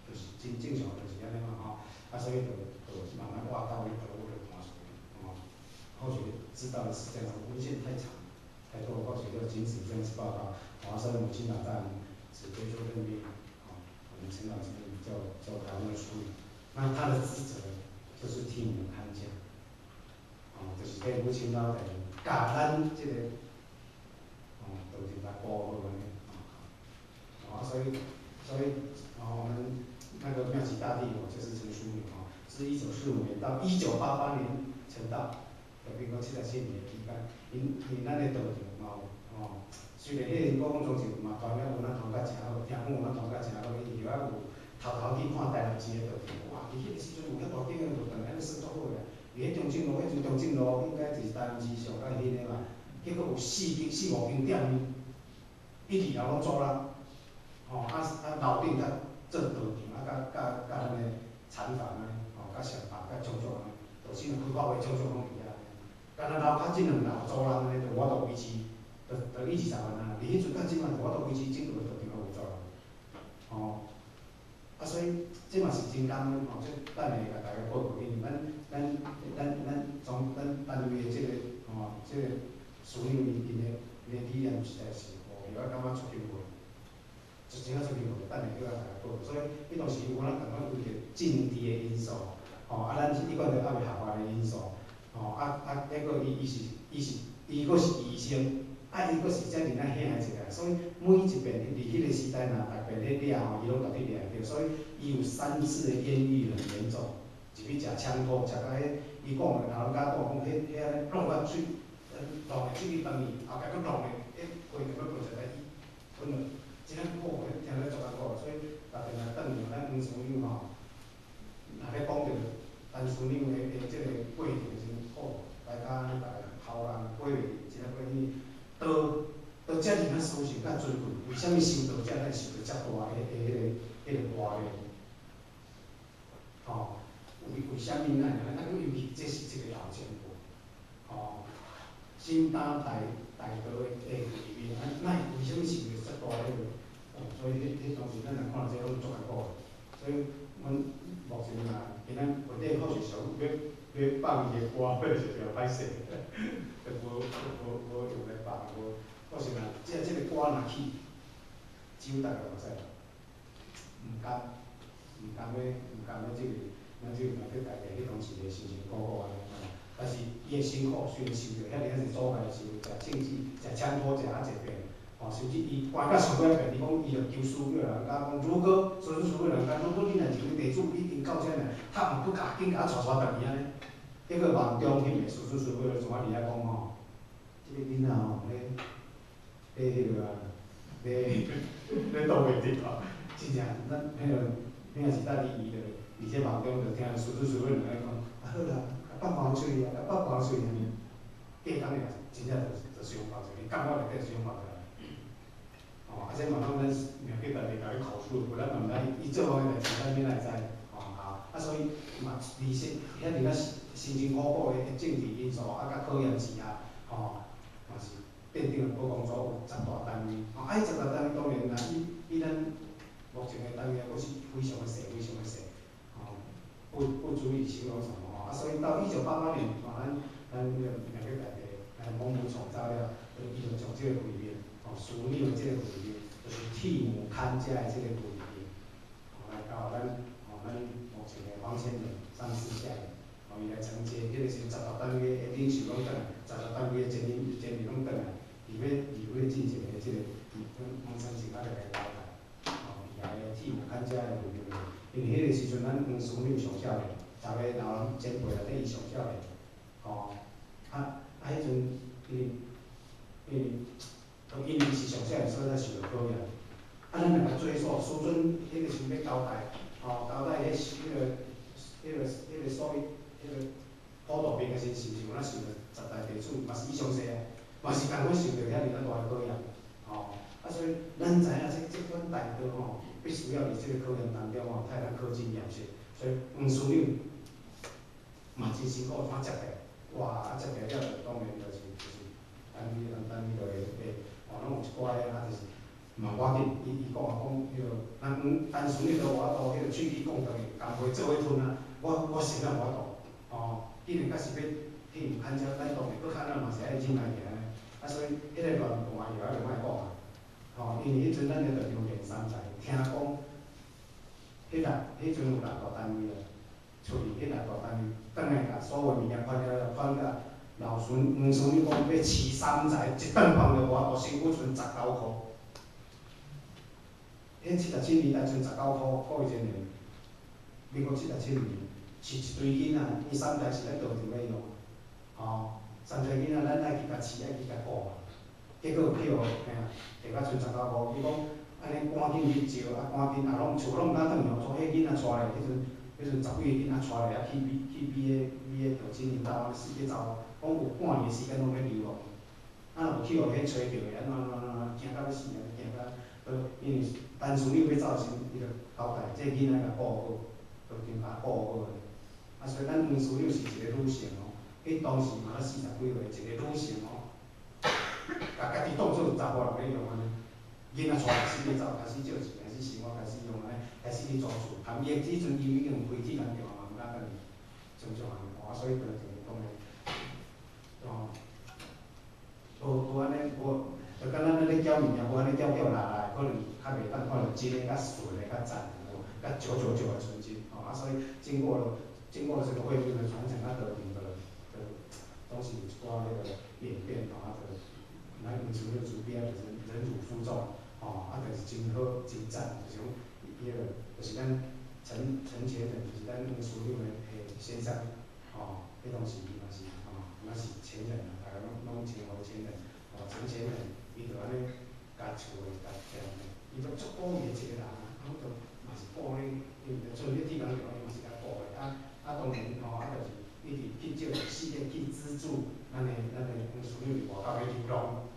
就是真正常就是按呢嘛吼，啊所以就就慢慢挖到迄個就搬出去，吼，後續知道的是這樣子，文獻太長，太多，後續就僅此這樣子報告，啊所以母親老大人只接受任命，吼，我們陳老師叫叫台灣的淑女，那他的職責就是替母看家，哦，就是替母親老大人共咱這個，哦，道場來保護按呢，哦，啊所以所以，哦我們那個妙吉大帝哦，就是陳淑女哦，是1945年到1988年成道，就變講77年的期間，因因咱的道場嘛有吼，雖然彼個國講宗就嘛傳了有咱傳甲誠好，聽講有咱傳甲誠好，伊後仔有偷偷去看台南市的道場，哇，伊彼個時陣有遐大間的道場，按呢算足好个，伊彼中正路，彼陣中正路應該就是台南市上較興的嘛，結果有四間四五間店面，一二樓攏租人，吼啊啊樓頂較做道場，啊佮佮佮咱的禪房按呢，吼佮上房佮種種按呢，道親開法會種種攏佇遐，敢若樓跤這兩樓租人按呢，就有法度維持，就就以20萬啊，佇彼陣到這馬就有法度維持整個道場都有租人，吼，啊所以這嘛是真感恩吼，這等下共大家報告，因為咱咱咱咱從咱單位的這個吼，這個師長伊𪜶的𪜶的理念實在是吼，予我感覺足敬佩，就真正足敬佩，等下閣共大家報告。所以彼當時有可能共款為著政治的因素，吼啊咱一貫著猶未合法的因素，吼啊啊，結果伊伊是伊是伊閣是醫生，啊伊閣是遮爾仔兄的一個，所以每一遍佇彼個時代若逐遍咧掠吼，伊攏絕對掠會著，所以伊有三次的冤獄很嚴重，入去食槍托，食甲彼，伊講的老人家講講，彼彼按呢弄甲喙，弄的喙去斷去，後壁閣弄的，彼規個欲分出來，伊吞落，真正苦，聽咧足艱苦，所以逐遍來轉去咱黃師長吼，若咧講著陳師長的的這個過程的時陣，吼，大家逐个頭人過真正過，因為道道遮爾仔殊勝佮尊貴，為啥物修道者咱受著遮大的的彼个彼个磨練？吼，為為啥物咱會按呢？啊，尤其這是一個老前輩，吼，身擔大大道的的裡面，啊，哪會為啥物受著遮大彼个？哦，所以彼彼當時咱來看這攏足艱苦的，所以阮目前嘛，今仔內底好是想欲欲放伊的歌，是誠歹勢，就無無無用來放無。我想啊，這這個歌若去，只有逐個會使，毋甘，毋甘欲毋甘欲這個，咱這個嘛叫大家彼當時的辛辛苦苦按呢吼。但是伊的辛苦雖然受著遐爾仔濟阻礙，受食政治、食槍托食較濟遍，吼，甚至伊關到上尾遍，伊講伊就求師傅老人家講，如果師傅老人家，如果你若是個地主，已經到遮爾，他毋不共，緊共我帶帶轉去按呢。結果夢中彼個師祖師傅就怎啊佇遐講吼，這個囡仔吼咧咧彼個啊，咧咧擋袂著啊，真正咱彼個彼個是搭佇伊就佇這夢中就聽師祖師傅兩个講，啊好啦，共放放出去啊，共放放出去按呢。過工爾真正就就傷放出去，感覺內底傷放出來。吼，啊這嘛攏咱妙吉大帝共伊口述，無咱嘛毋知伊做予的代誌，咱欲哪會知？吼好，啊所以嘛，離說遐爾仔辛辛苦苦的政治因素，啊佮考驗之下，吼，嘛是奠定了寶光祖有十大單位。吼，啊，彼十大單位當然啦，比比咱目前的單位閣是非常的細，非常的細，吼，不不足以形容什麼吼。啊，所以到1988年，吼，咱咱彼個妙吉大帝來蒙母寵召了，伊就將這個會面，吼，樞紐的這個會面，就是替母看家的這個會面，吼，來交予咱，吼，咱目前的黃千仁上師下人，吼，伊來承接，彼個時陣十大單位的領袖攏轉來，十大單位的前任前任攏轉來，佇欲佇欲進前的這個，黃三成啊來共交代，吼，伊來替母看家的會面，因為彼個時陣咱黃師長上少年，十个老人前輩內底伊上少年，吼，啊啊彼陣因為因為因為是上少年，所以才受著考驗。啊，咱若共追溯，師尊彼個時陣欲交代，吼，交代彼彼個彼個彼個所謂彼個普度兵的時陣，是毋是有哪受著十大弟子，嘛是伊上細啊，嘛是共款受著遐爾仔大的考驗，吼。啊，所以咱知影這這款大道吼，必須要佇這個考驗當中吼，才會當考真驗實。所以黃師長嘛真辛苦，怎接起來？哇！啊接起來了，就當然就是單位單位就會，哦，攏有一寡个啊，就是嘛無要緊，伊講啊講，彼個咱陳師長都無法度，彼個喙齒講斷去，共袂做伙吞啊，我實在無法度，哦，既然較是欲去毋牽扯，咱當然閣較咱嘛是愛忍來行的，啊所以彼個亂盤藥仔就莫講啊，吼，因為彼陣咱咧就用練三才，聽講，彼陣有六大單位啊，出去彼六大單位，轉來共所有物件款了了，款甲老孫黃師長講欲飼三才，一頓飯就無法度，身軀賰19箍。彼77年代賰19箍，各位真年，民國七十七年，飼一堆囡仔，伊三才是咱道場咧用，吼，三才囡仔咱愛去共飼，愛去共顧啊，結果去予嘿啊，摕甲賰19箍，伊講按呢趕緊去招，啊趕緊啊攏厝攏毋敢轉去，所以彼囡仔帶來，彼陣十幾个囡仔帶來啊去美个長青因兜按呢四界走，講有半年時間攏咧流浪，啊若無去予彼揣著的，按怎按怎按怎驚甲欲死，驚甲，因為陳師長欲走的時陣，伊就交代，這個囡仔共顧好，就共顧好。啊，所以咱黃師長是一個女性哦，彼當時嘛40幾歲，一個女性哦，共家己當做查甫人咧用按呢，囡仔帶來四界走，開始借錢，開始生活，開始用按呢，開始去租厝，含伊彼陣伊已經開鐵人掉嘛，毋敢轉去，種種按呢，啊，所以當然，哦，無按呢，無，就敢若咱咧繳物件，無按呢繳繳來來，可能較袂當看著真的較純的較讚，有無？較999的純真，吼啊，所以經過了這個慧命的傳承，啊，道場就總是有一寡彼個演變，吼啊，就咱黃師長慈悲啊，就是忍辱負重，吼啊，就是真好真讚，就是講伊彼個就是咱陳前人，就是咱黃師長的先生，吼，彼當時伊嘛是吼，嘛是前人啊，逐家攏稱呼前人，吼，陳前人，伊就按呢共厝的共聽的，伊都足顧伊的一個人啊，啊，就嘛是顧咧，因為剩咧鐵工條，伊嘛是共顧的，啊啊當然吼，啊就是一直去借四界去資助咱的黃師長佇外口咧流浪，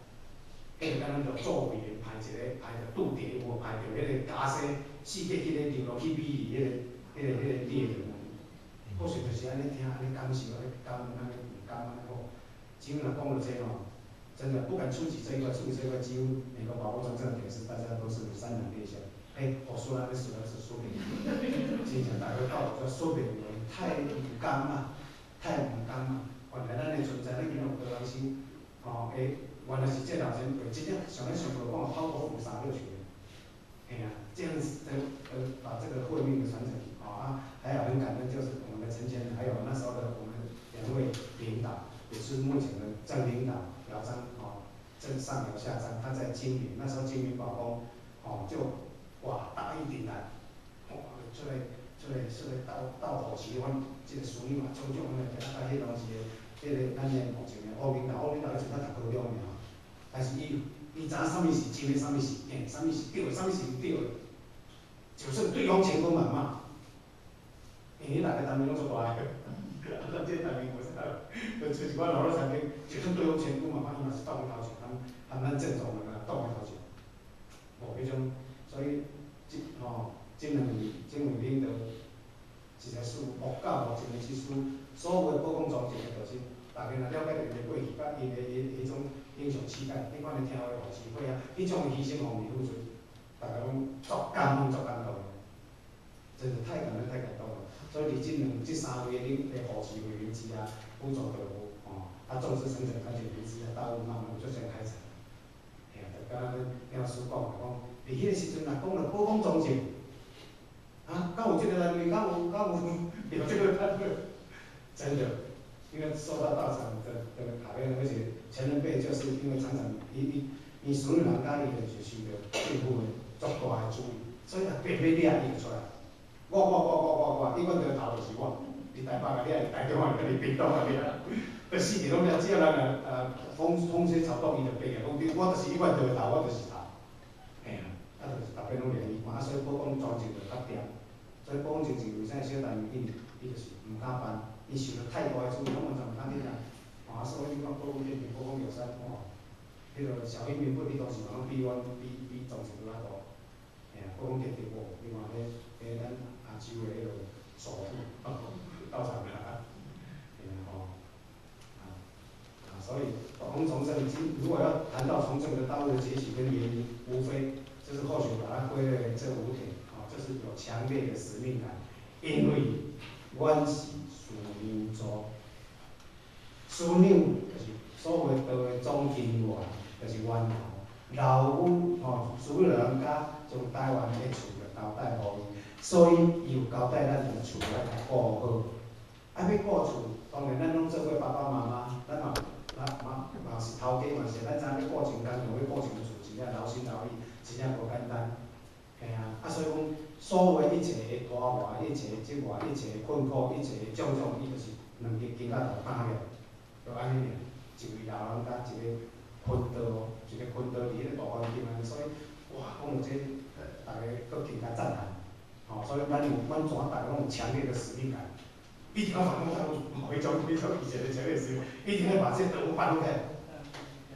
彼個敢若著做委員派一個派著拄著有無派著彼個假說四界去咧流浪去美麗彼個獵人按呢，或許就是按呢聽按呢感受按呢感按呢毋甘按呢好，幾乎若講著這吼，真的不敢觸及這一塊，觸及這一塊幾乎每個寶物中正點是大家都是潸然淚下。欸，我說那個實在是說袂完，真正大家到說說袂完，太毋甘啊，太毋甘啊！原來咱的存在，咱今仔有多人心，吼，欸，原來是這老前輩，真正像咱上課講的拋頭灑熱血，嘿啊，這樣子的把這個慧命的傳承，吼啊，還有很感恩，就是我們的陳前人，還有那時候的我們兩位領導，也是目前的正領導姚章，吼，正上姚下張，他在金陵，那時候金陵寶宮，吼就。哇！大義凛然，哇！出來鬥護持阮這個師長嘛，種種的，啊，彼當時的彼個咱的目前的烏明老，烏明老彼陣才讀高中爾，但是伊知影啥物是真的，啥物是假，啥物是對的，啥物是毋對的，就算對方千軍萬馬，因為彼六個單位攏足大个，啊，咱這單位無啥，就找一寡老老曾經，就算對方千軍萬馬，伊嘛是擋佇頭前，含咱正宗的擋佇頭前，無彼種，所以。這吼，這兩位領導，實在是目到目前的這書，所有的寶光莊正的道親，逐家若了解著伊的過去，佮伊的彼種英雄氣概，彼款的聽話護持會啊，彼種的犧牲奉獻付出，逐家攏足感動足感動的，真的太感人太感動了。所以佇這三位的領的護持會員之下，輔助道務吼，啊眾志成城，團結一致啊，大霧慢慢就這樣開展。嘿啊，就敢若恁聽師講的講。佇彼個時陣，若講著寶光莊正，啊，敢有這個單位，敢有這個單位？真的，因為受到道場的考驗，而且前人輩就是因為常常伊所有人家伊就是受著政府的足大的注意，所以若變欲掠伊就出來，我，永遠著頭就是我，佇台北共掠，台中共掠，佇屏東共掠，佇四界攏掠，只要人啊風吹草動，伊就爬起來講，我就是永遠著頭，我就是頭，嘿啊。啊，就是逐擺攏掠伊看，啊，所以寶光莊正就較恬。所以寶光莊正為啥小單位伊就是毋敢辦，伊受著太大的注意，攏完全毋敢去啦。啊，所以你看寶光建平、寶光藥山，哇，彼個小英民不，彼當時攏比阮比莊正閣較大。嘿嘿啊，閣講結得無？你看彼咱亞洲的彼个首富到場啦，嘿啊吼，所以講從政，如果要談到從政的道路的崛起跟原因，無非就是或許把它歸類為這五點，哦，就是有強烈的使命感，因為阮是師娘組，師娘就是所謂道的總根源，就是源頭。老母吼，師娘老人家將台灣的厝就交代予伊，所以伊有交代咱的厝愛共顧好。啊，欲顧厝，當然咱攏做過爸爸媽媽，咱嘛嘛是頭家嘛是，咱知影欲顧一間房，欲顧一間厝，真正勞心勞力，真正無簡單。嘿啊，啊所以講，所有一切的拖磨，一切的折磨，一切的困苦，一切的種種，伊就是兩支肩胛頭擔起來，就按呢爾，一位老人家一个昏倒，一个昏倒佇彼个大環境按呢，所以哇，講到這，逐家閣更加震撼，吼，所以咱有，阮怎逐家攏有強烈的使命感，一定要反攻大陸，彼種以前的強烈使命，一定要把這個德搬開，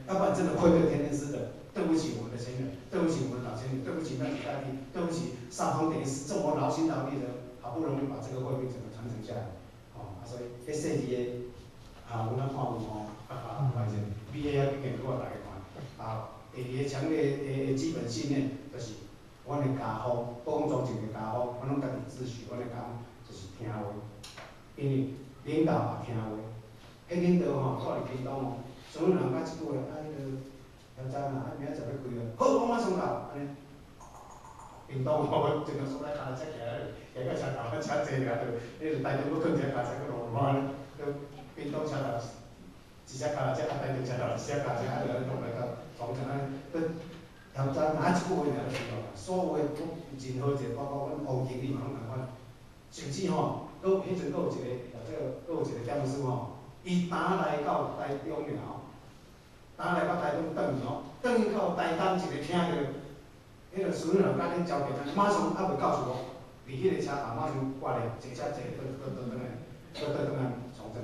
要不然真的愧對天天師的，對不起我們的先人，對不起我們老先人，對不起那幾大地，對不起上方等於是這麼勞心勞力的，好不容易把這個慧命整個傳承下來，吼，啊所以彼細緻的，啊，阮咱看有吼，哈哈，歹勢，比遐經驗閣互大家看，啊，第二个強烈的基本信念，就是阮的家風，講從政的家風，阮攏家己自詡，阮的家風就是聽話，因為領導也聽話，彼領導吼，住佇屏東哦，所有人講一句話，啊，彼个曉怎啊，啊明仔載欲開啊，好，我馬上到，按呢。屏東吼，一個所在跤踏車徛咧，徛到車頭，車濟爾，就彼個台中閣囥一个跤踏車閣落來，閣屏東車頭一隻跤踏車，啊台中車頭一隻跤踏車，啊就按呢弄來到從政按呢，閣曉怎啊一句話爾就知道啦。所有的任何一個，包括阮王經理嘛攏仝款，甚至吼，閣彼陣閣有一個，這個閣有一個點師吼，伊擔來到台中爾吼，擔來到台中轉去吼，轉去到台東一个聽著，彼個師娘甲恁交代，馬上猶未到厝哦，佇彼個車頭馬上掛咧，坐車坐倒倒倒轉來，倒倒轉來從政。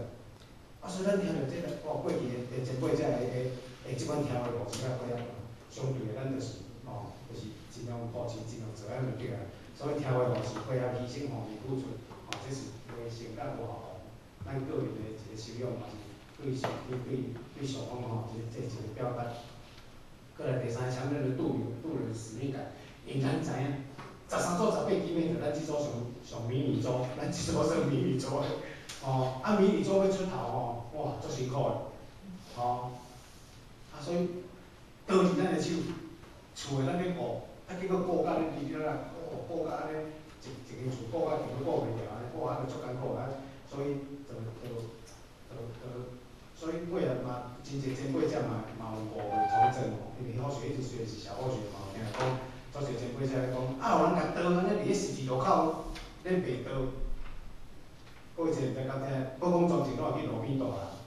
啊，所以咱聽著這个，哇，過去的前輩才會會這款聽話模式較配合，相對的咱就是吼，就是盡量保持，盡量做按呢就對啊。所以聽話模式配合犧牲奉獻付出，吼，這是內性甲外防，咱個人的一個修養嘛是對上對對對上方吼，這一個表達。閣來第三個強烈的渡人渡人使命感，因為咱知影，13組18姊妹，就咱這組上上迷你組，咱這組算迷你組的，吼，啊迷你組欲出頭吼，哇，足辛苦的，吼，啊所以刀佇咱的手，厝的咱咧顧，啊結果顧甲咧離了啦，哦，顧甲按呢，一一間厝顧甲根本顧袂牢按呢，顧啊就足艱苦啊，所以就就就就，所以過來嘛，真濟前輩者嘛嘛有誤會從政吼，因為後學一直學是小後學嘛，有聽講，足濟前輩者咧講，啊有人共刀按呢佇咧十字路口咧賣刀，閣有一個毋知敢聽，欲講從政攏會去路邊渡啦。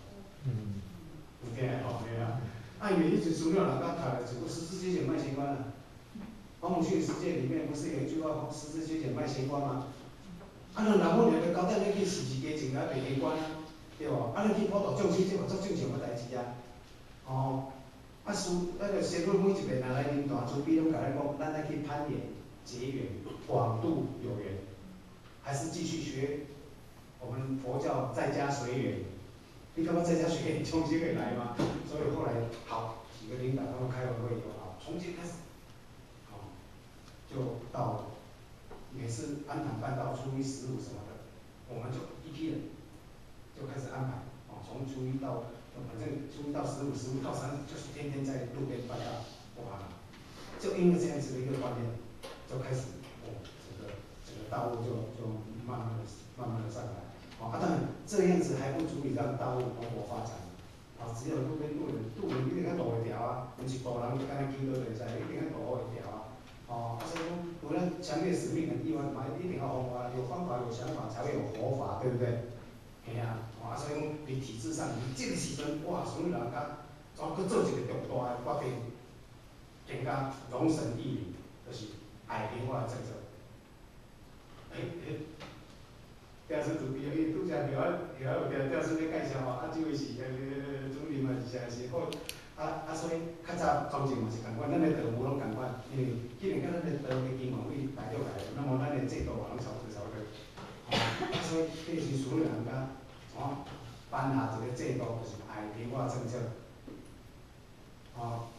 有聽吼，對啊。啊，因為彼陣師娘人家讀的一句十字街前賣仙官啊，黃埔軍世界裡面不是有一句話十字街前賣仙官嗎？啊，咱老母娘就交代你去十字街前來賣仙官啊，對無？啊，你去普度眾生，這嘛足正常的代誌啊。吼，啊師，那個仙女每一遍若來靈壇，慈悲攏共咱講，咱愛去攀緣、結緣、廣度有緣，還是繼續學我們佛教在家隨緣？你感覺在家隨緣眾生會來嗎？所以後來好幾個領導他們開完會以後，好，從今開始，好，就到每次安壇辦到初一十五什麼的，我們就一批人就開始安排，哦，從初一到反正初一到十五，十五到三十，就是天天在路邊辦道，哇，就因為這樣子的一個觀念，就開始，哦，整個道務就慢慢的、慢慢的上來。哦，啊，當然這樣子還不足以讓道務蓬勃發展。啊，只有路邊渡人，渡人一定愛渡會牢啊，毋是渡人就干焦祈禱就會使，一定愛渡會牢啊。哦，啊，所以講，除了強烈使命感以外，嘛一定要方法，有方法有想法才會有活法，對不對？嘿啊，啊，所以講，佇體制上，佇這個時陣，哇，所有人家怎閣做一個重大的決定，更加榮神益民，就是矮貧化政策。欸欸，電視主持人伊拄才後仔後仔有聽電視咧介紹吼，啊，這位是主任嘛是啥是好，啊，啊啊，所以較早莊正嘛是仝款，咱的道務攏仝款，因為既然講咱的道的經文為大陸來的，那麼咱的制度嘛攏差不多差不多。吼，啊，所以彼時師母老人家怎頒下一個制度，就是愛平化政策。吼，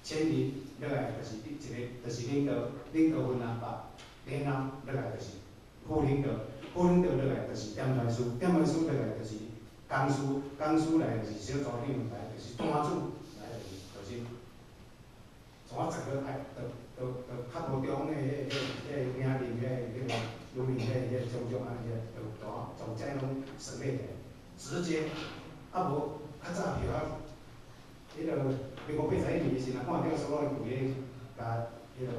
千里落來就是一個，就是領導，領導分南北，然後落來就是副領導，副領導落來就是點傳師，點傳師落來就是講師，講師來就是小組長來就是單主，來就是就是，從我整個愛，就就就較無中的彼彼彼領領彼彼個魯領彼彼種種按呢，就就從這攏省略起來，直接，啊無較早票啊，彼個民國81年時，若看著所有規个共彼個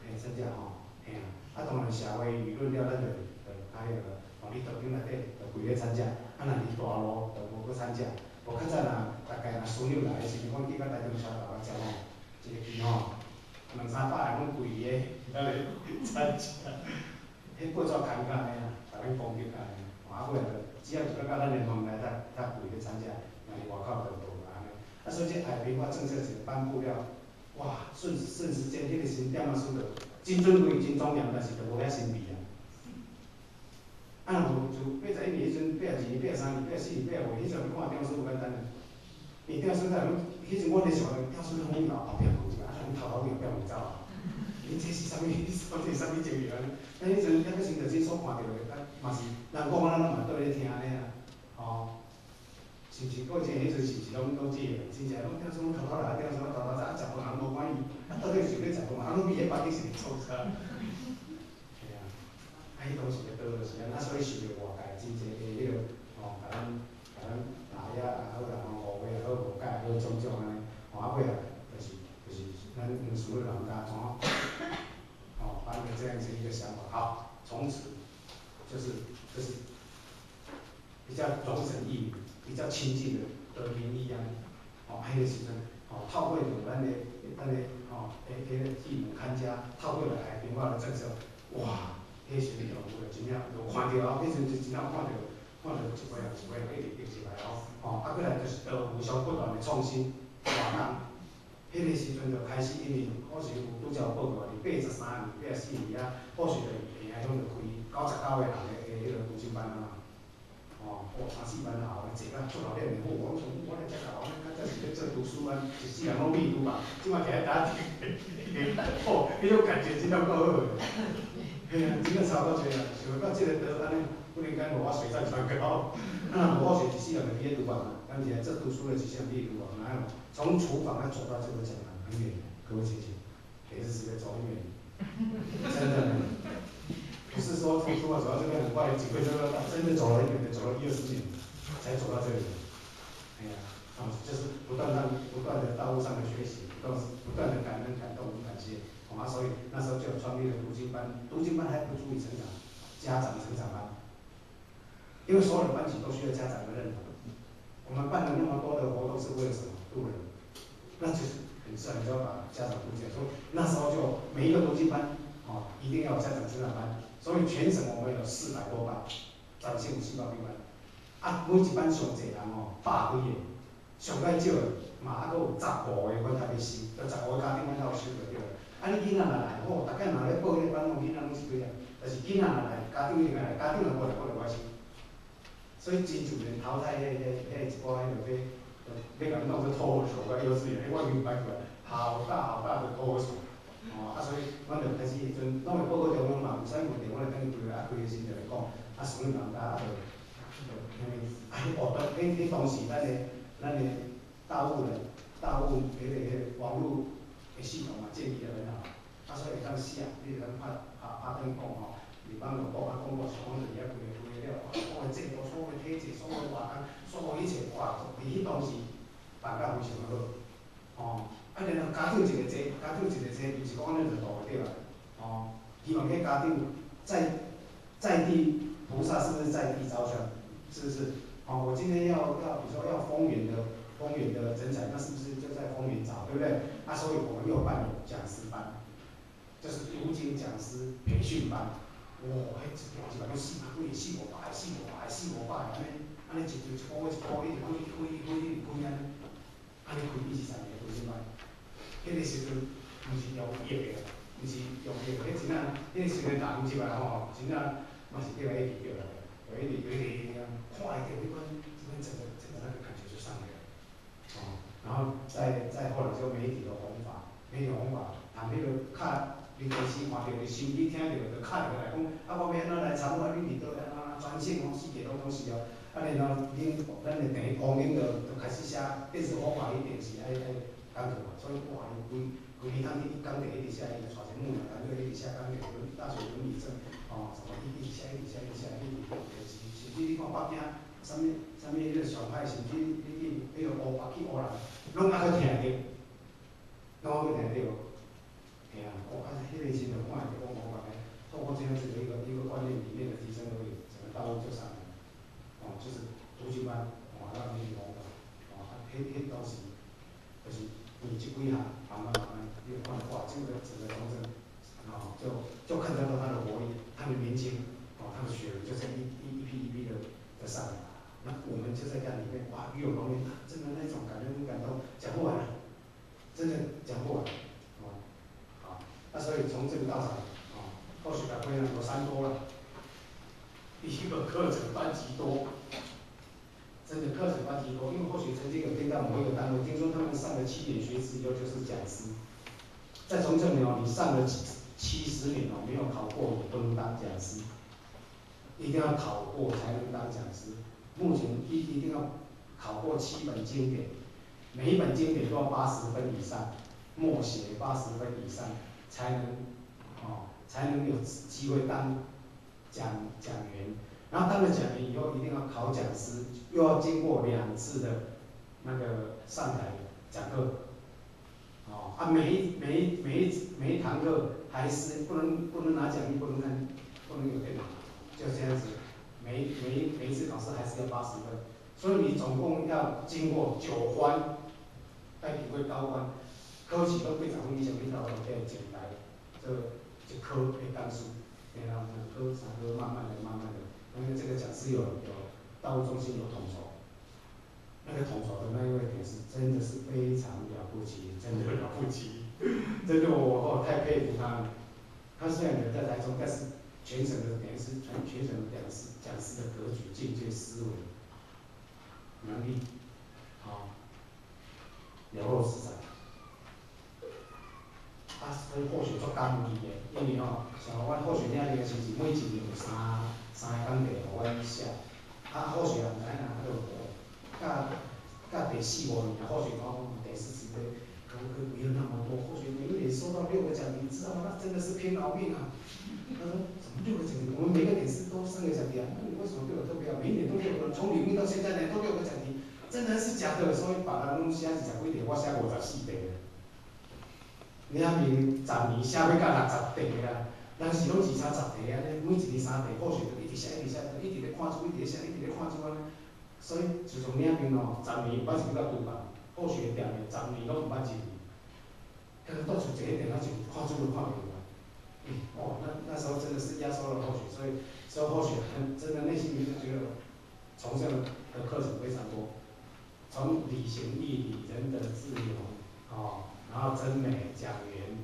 嘿參加吼，嘿啊，啊當然社會輿論了，咱就就較彼個，吼佇道場內底就規个參加，啊若佇大路就無閣參加。無較早若逐家若師娘來的時陣，阮去到台中車頭仔接吼，一個旗吼，兩三百个攏規个遐咧參加，彼報紙刊甲按呢啊，共咱攻擊按呢，啊尾仔就只要入到咱的門內，才才規咧參加，若佇外口就無按呢。啊，所以這愛平化政策一頒布了，哇，瞬瞬時間，彼個時陣點仔師就真尊貴、真莊嚴，但是就無遐神秘啊。啊，若無就81年彼陣，82年、83年、84年、85年，彼陣去看點師無簡單啊。因為點師在攏，彼陣阮咧想，點師攏往後壁門一個，啊，從頭頭去後壁門走啊。你這是啥物？這是啥物情形按呢？咱彼陣抑閣先就真所看著的，啊，嘛是人講咱攏嘛倒咧聽按呢啊，吼。是毋是？過前彼陣是毋是攏攏這個？真正攏點師攏頭頭來，點師攏頭頭走，啊，食飯人無歡喜，啊，到底是咧食飯，啊，攏比彼別的是咧創啥？嘿啊，啊，彼當時的道就是按呢，啊，所以受著外界真濟的彼個，吼，共咱共咱打壓也好啦，吼，誤會也好，誤解也好，種種按呢，吼，啊，尾仔就是就是咱黃師母老人家怎，吼，頒個這樣子一個想法，好，從此就是就是比較榮神益民，比較親近的得民意按呢，吼，彼個時陣，吼，透過著咱的咱的吼，彼彼個義母看家，透過來愛平化的政策，哇，彼時陣就有真正就看著啊，彼時陣就真正看著看著一輩人一輩人一直一直來哦，吼，啊，過來就是道務上不斷的創新活動，彼個時陣就開始，因為古時有拄才有報告，佇83年、84年遐，古時就下鄉就開99個人的的彼個讀經班啊嘛。吼，哇，三四萬校坐甲足熱鬧的，我講我咧遮搞，我較早是咧做讀書班，一世人攏秘書吧，這擺徛咧打哦，彼種感覺真正夠好的。嘿啊，真正差夠濟啊！想袂到這個道按呢，忽然間予我水漲船高，啊，若無我是一世人就佇咧廚房啊，敢是做讀書的一世人佇咧廚房，哪有？從廚房要走到這個講壇很遠，各位姐姐，平時是在走很遠，真的。不是說從廚房走到這邊很快，幾分鐘就到，真的走了很遠的，走了一二十年才走到這裡。哎呀，啊，就是不斷讓不斷的道路上的學習，不斷不斷的感恩、感動、感謝，啊，所以那時候就創立了讀經班，讀經班還不足以成長，家長成長班，因為所有的班級都需要家長的認同。我們辦了那麼多的活動是為了什麼？渡人，那就是很自然就要把家長渡進來。所以那時候就每一個讀經班，哦，一定要有家長成長班。所以全省我們有400多班，全省有400幾班。啊，每一班上濟人吼，百幾個，上較少的嘛，猶閣有15個阮較欲收，就十五個家長阮較有收就對了。啊，你囡仔若來，吼，逐擺若咧報彼個班，吼，囡仔攏是幾個？但是囡仔若來，家長一定愛來，家長若無來，我就無愛收。所以真自然淘汰彼、彼、彼一寡彼個欲欲共阮當做托兒所佮幼稚園，我明白過來，好大好大的托兒所。哦，啊，所以阮就開始彼陣，攏會報告中央嘛，有啥物問題，阮會轉去開啊，開的時陣就來講，啊，師母老人家啊，就就啥物，啊，彼活動，彼彼當時咱的咱的大陸的大陸彼個彼個網路的系統嘛建立得很好，啊，所以會當寫，你會當拍拍拍轉講吼，佇網路講啊，講我想講就佇遐規个規個了，所有制度、所有體制、所有活動、所有一切哇，佇彼當時辦甲非常好，吼。啊，然後家長一個坐，家長一個坐，毋是講按呢就渡會著啊，吼，希望彼家長在在地菩薩是不是在地招生？是不是？好，我今天要要，比如說要豐原的豐原的人才，那是不是就在豐原找，對不對？啊，所以我們又辦了講師班，就是讀經講師培訓班。哇，彼一大一班攏四百幾個、四五百個、四五百個、四五百個按呢，按呢一一個月一個月一直開開開一直開按呢。按呢開20年的培訓班，彼个時陣毋是容易的，毋是容易的，彼真正，彼个時陣人入來吼，真正嘛是叫會記著來，就一直一直看會著彼款，這款整個那個感覺就上來了，哦，然後再後來就媒體的弘法，媒體弘法，談彼個較佇電視看著，佇收音機聽著，就敲電話來講，啊，我欲按怎來參與，啊，恁佇佗按怎專線哦，四界攏總是哦，啊，然後恁咱的第一王英就開始寫電視弘法，伊電視愛講課嘛，所以哇，伊規規年通去講課一直寫，伊就帶一個幕僚團隊一直寫講課，大學倫理證，哦，什麼一直寫一直寫一直寫，一直電視，甚至你看北京，啥物啥物彼個上海，甚至你去彼個烏北去烏蘭，攏猶閣聽著，攏猶閣聽著。嘿啊，哦，啊，彼个時陣看會著講，哦，原來透過這樣子的一個觀念理念的提升而已，整個道路就上來了，哦，就是讀經班，哦，啊，媒體弘法，哦，啊，彼當時就是為這幾項，慢慢慢慢，你就看到哇，這個整個崇正，哦，就看得到他的活力，他的年輕，哦，他的學員就這樣一批一批的上來，那我們就在這裡面，哇，與有榮焉，真的那種感覺跟感動，講不完啊，真的講不完。那所以從這個道場，哦，後續來歸納有三多了。第一個課程班級多，真的課程班級多，因為或許曾經有聽到某一個單位，聽說他們上了7年學制以後就是講師，在崇正哦，你上了70年哦，沒有考過也不能當講師，一定要考過才能當講師。目前一定要考過7本經典，每一本經典都要八十分以上，默寫八十分以上。才能，哦，才能有機會當講員，然後當了講員以後，一定要考講師，又要經過2次的那個上台講課，哦，啊，每一堂課還是不能拿講義，不能看，不能有電腦，就這樣子，每一次考試還是要80分，所以你總共要經過9關，愛經過9關。考試攏80分以上，你才有會前來做一科的講師，然後兩科、三科，慢慢的、慢慢的，因為這個講師有道務中心有統籌，那個統籌的那一位點是真的是非常了不起，真的了不起，真的我太佩服他了。他雖然人在台中，但是全省的等於是全省的講師的格局、境界、思維、能力，好，了若指掌。啊，所以後續足感恩伊的，因為吼，像阮後續領的時是每一年有三個講題予阮寫，啊，後續也毋知影啊，就甲第四五年啊，後續講第四次的，可不可以不要那麼多？或許每一年收到6個講題，知道嗎？那真的是拼老命啊！他說怎麼6個講題？我們每個點是都3個講題啊，那你為什麼對我特別好？每一年都6個，從領域到現在呢，都6個講題，真的是假的？所以別人攏寫20幾題，我寫54題。領明10年寫欲到60題啦，人是攏二三十題安呢，每一年3題，後續就一直寫一直寫，一直咧看書，一直咧寫，一直咧看書按呢。所以自從領明哦，十年毋捌入到廚房，後續的店面十年攏毋捌入去，敢若倒厝坐咧電腦前看書都看袂完。哦，那時候真的是壓縮了後續，所以後續很真的內心裡面就覺得，崇正的課程非常多，從理行義理、仁德自由，哦。然後真美講員、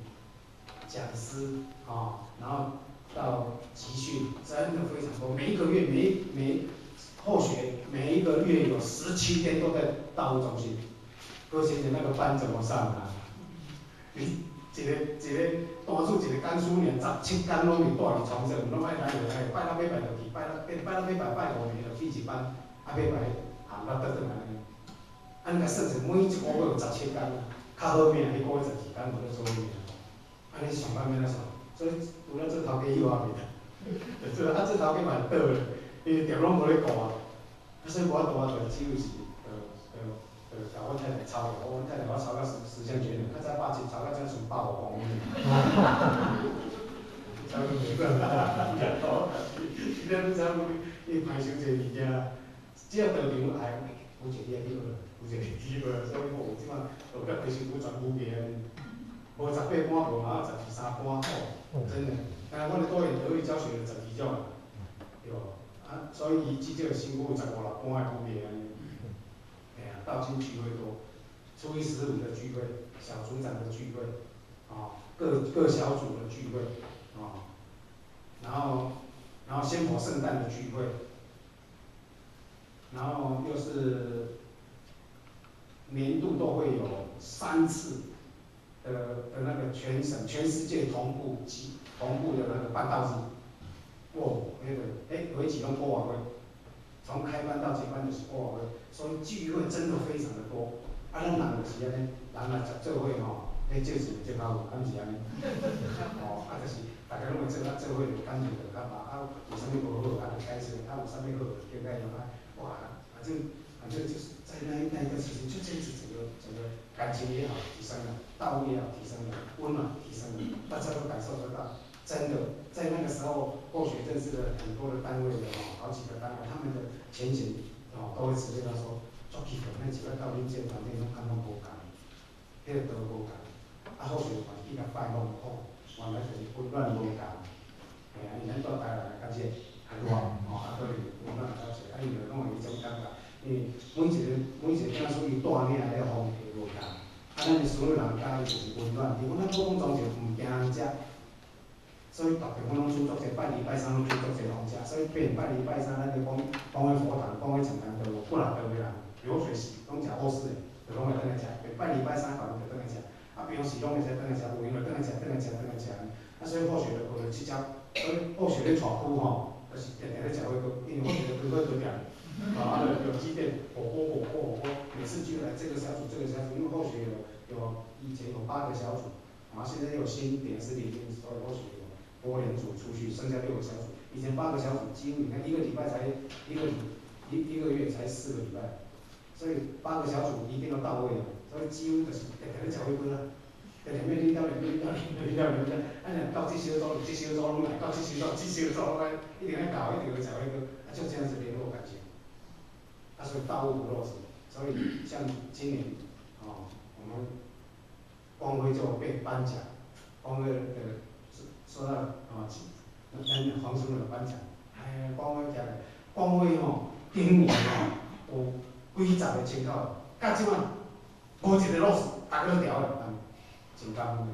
講師，哦，然後到集訓，真的非常多。每一個月每後學每一個月有17天都在道務中心。各位先生那個班怎麼上啊？你一個一個單數一個講師爾，17工攏是蹛佇崇正，攏愛來來，拜六禮拜就去，拜六禮拜拜五暝就去一班，啊禮拜下晝轉轉來呢。啊，你共算算，每一個月有十七工。較好命，彼個月12工無咧做命，按呢上班欲按怎算？所以除了做頭家以外，做啊做頭家嘛會倒咧，伊店攏無咧顧啊，啊所以無法度啊，就只有是，就共阮太太操咧，我阮太太我操到十項全能，較早170，操到這剩150公斤。操到袂管啦，伊咧愈操愈歹伤济物件，只要道場來，有一个你去無？有一個去無？所以吼，這擺落甲規身軀全部嘅，無18般無嘛，十二三般吼，真的。但阮的多元德育教學有12種，對無？啊，所以伊至少身軀有15、16般的武藝按呢。嘿啊，鬥陣聚會多，初一十五的聚會，小組長的聚會，啊，各各小組的聚會，啊，然後仙佛聖誕的聚會，然後又是年度都會有3次的那個全省、全世界同步及同步的那個辦道日，哇，那個為期攏個月會，從開班到結班就是個月會，所以聚會真的非常的多。啊，咱人就是按呢，人若食做伙吼，彼借錢就較有，敢是按呢？哦，啊，就是大家攏會做啊，做伙就感情就較密，啊，有啥物無好，啊，就解釋，啊，有啥物好，就叫甲伊啊，哇，反正就是在那一段時間，就這樣子整個感情也好提升了，道務也好提升了，溫暖提升了，大家都感受得到。真的，在那個時候，後學認識了很多的單位的哦，好幾個單位，他們的前景哦，都會直接他說。足奇怪，咱一擺到恁這個團體攏感覺無仝，彼個道無仝，啊，好勢嘛去共拜訪，哦，原來就是溫暖無仝，嘿啊，因為咱住台南較熱，較熱，吼，啊，閣是溫暖較濟，啊，伊就攏會彼種感覺，因為每一個囝孫伊帶領的彼個風格無仝，啊，咱的孫女人佮意就是溫暖，伊講咱普通裝就毋驚人食，所以逐地方攏煮足濟，拜二拜三攏煮足濟攏食，所以變拜二拜三，咱就講講彼佛堂，講彼禪堂，就有幾若桌的人。流水席，攏食歐式的，就攏會轉來食。拜二拜三，別人就轉來食。啊，平常時攏會使轉來食，有閒就轉來食，轉來食，轉來食。啊，所以後學就學著這隻，所以後學咧帶區吼，就是定定咧食火鍋，因為後學的開火鍋店，啊，有機店，火鍋火鍋火鍋，每次就來這個小組這個小組，因為後學有以前有8個小組，然後現在又有新點是裡面，所以後學有撥兩組出去，剩下6個小組。以前8個小組幾乎你看一個禮拜才一個一個月才4個禮拜。所以8個小組一定要到位啊，所以幾乎就是定定咧食火鍋啦，定定欲恁兜，定欲恁兜，恁兜恁兜，啊若到這小組，這小組攏來，到這小組，這小組攏來，一定愛搞，一定會食火鍋，啊就這樣子聯絡感情，啊所以大霧不漏水，所以像今年，哦，我們光輝就被頒獎，光輝的說到啊，咱黃師傅的頒獎，哎，光輝起來，光輝吼，頂年吼有幾十個窗口，到這擺無一個老師，逐個攏調的，真感恩的，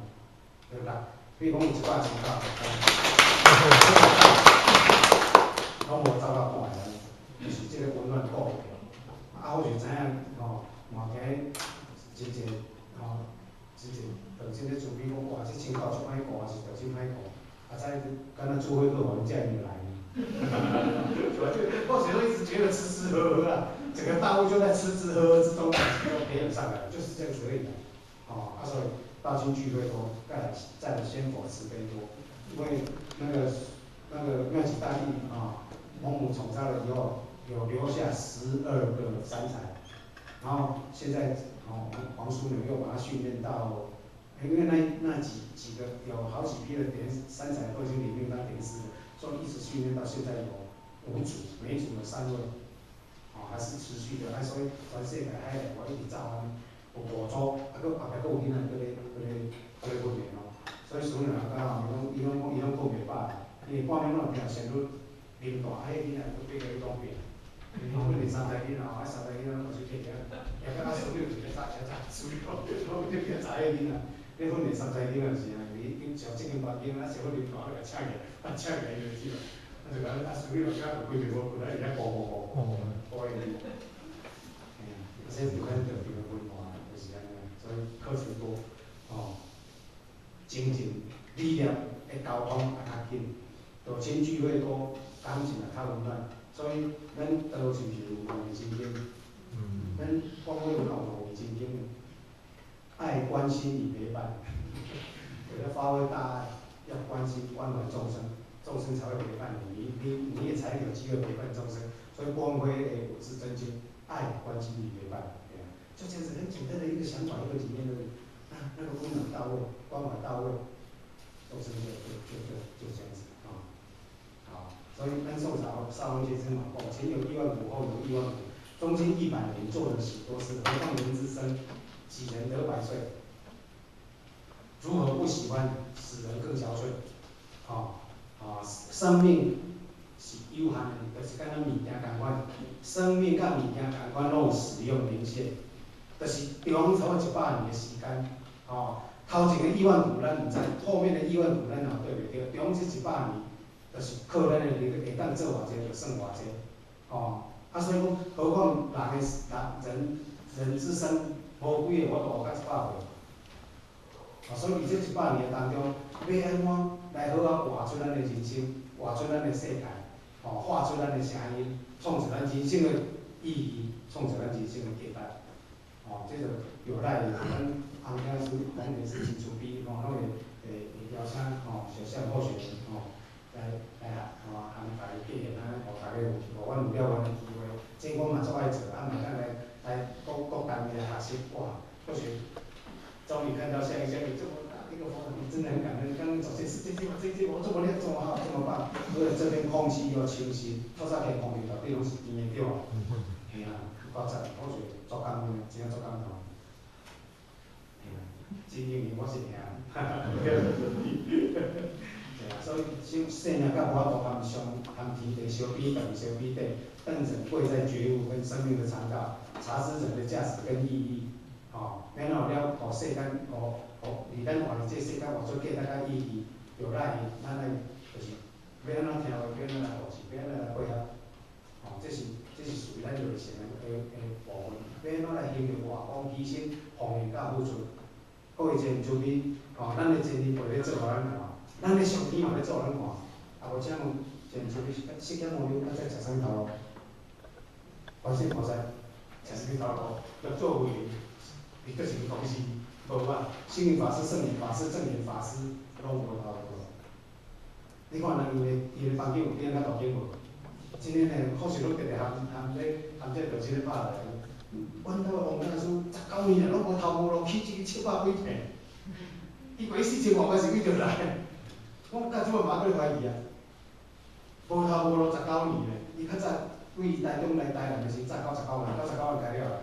對不對？比如講有一擺窗口，攏無走到半個，就是這個溫暖顧著。啊，我就知影吼，嘛聽真濟吼，真濟當真咧慈悲講，哇，這窗口足歹顧，是著真歹顧。啊，再敢若煮火鍋，予𪜶食𪜶就來呢。我就我一直覺得吃吃喝喝啊，整個大陸就在吃吃喝喝之中，都培養上來了，就是這樣子而已啦。哦，啊，所以道親聚會多，再來仙佛慈悲多，因為那個妙吉大帝啊，王母寵殺了以後，有留下12個三才，然後現在哦，黃樞紐又把他訓練到，因為那幾個有好幾批的點三才都已經領命當點師了，所以一直訓練到現在有5組，每組有3位，哦，還是持續的，啊，所以全世界海內外一直走按呢，有5組，啊，閣後壁閣有囡仔閣咧閣咧閣咧訓練哦，所以師娘講吼，伊攏困袂飽，因為半暝攏會聽旋律啉大，彼個囡仔閣爬過去攏變，因為訓練三台囡仔吼，啊三台囡仔攏是爬起來，行到啊師娘就咧早遮早，師娘攏咧變查彼囡仔，咧訓練三台囡仔就是按呢，伊上這間房間，啊師傅啉大，就共請起來，啊請起來伊就知啦，啊就共啊師娘就共規暝無睏，啊伫遐顧顧顧，顧彼個囡仔。嘿啊，啊這就看著這個文化就是按呢，所以課程多，哦，精進理念的溝通也較緊，道親聚會多，感情也較溫暖，所以咱道是毋是有五味真經？咱講話有哪有五味真經呢？愛關心與陪伴，為了發揮大愛，要關心關懷眾生，眾生才會陪伴你，你也才有機會陪伴眾生。所以光輝的五字真經，愛關心與陪伴，對啊，就這樣子很簡單的一個想法，一個理念而已。啊，那個溫暖到位，關懷到位，眾生就這樣子啊。好，所以咱宋朝邵翁先生嘛，講前有億萬古，後有億萬古，中間100年做了許多事，何況人之生，幾人得百歲？如何不喜歡，使人更憔悴？吼，啊，生命是有限的，就是敢若物件仝款，生命佮物件仝款，攏有使用年限。就是中差不多100年的時間，吼，頭前的億萬古咱毋知，後面的億萬古咱也對袂著。中這一百年，就是靠咱的能力會當做偌濟就算偌濟，吼。啊，所以講，何況人的人人人之生，無幾个法度活到100歲。啊，所以佇這一百年當中，欲按怎來好好活出咱的人生，活出咱的世界，吼，發出咱的聲音，創造咱人生的意義，創造咱人生的價值。吼，這就有賴於咱洪老師，咱也是真慈悲，吼，攏會邀請吼小項候選人吼來吼，含家己建言啊，予大家有予阮有了阮的機會。這我嘛足愛做，啊嘛會當來各單位來學習，哇，或許終於看到下一下這麼大一個佛堂，真的很感恩。剛剛走這這這這這，我這麼亮，這麼好，這麼棒，而且這邊空氣又清新，透早起空氣內底攏是甜的對無？嘿啊，夠讚，我覺得足感恩的，真正足感動。嘿啊，真應驗我是聽，哈哈，對啊，所以生生命甲無法度含上含天地相比，家己相比對，但人貴在覺悟跟生命的長大，察知人的價值跟意義，吼，欲按怎了，予世間，予佇咱活佇這世間活出價值佮意義，有賴於咱愛就是欲按怎聽話，欲按怎來服侍，欲按怎來配合，吼，這是屬於咱熱誠的部分。欲按怎來形容外光犧牲、奉獻佮付出，各位真慈悲，吼，咱的真理陪咧做予咱看，咱的上天嘛咧做予咱看。啊，無請問真慈悲，釋迦牟尼較早食啥物頭路？觀世菩薩食啥物頭路？六祖慧能，伊佗一間公司？無啊，星雲法師、聖嚴法師、證嚴法師，攏無頭路。你看人伊的房間有比咱較大間無？真的呢，好勢攏直直含這道士咧拍來。阮兜的王大師19年啊，攏無頭無路，起這700幾坪，伊過4000外塊是對佗來？我到這擺嘛閣咧懷疑啊。無頭無路十九年咧，伊較早對台中來台南的時，早99萬，99萬開了來。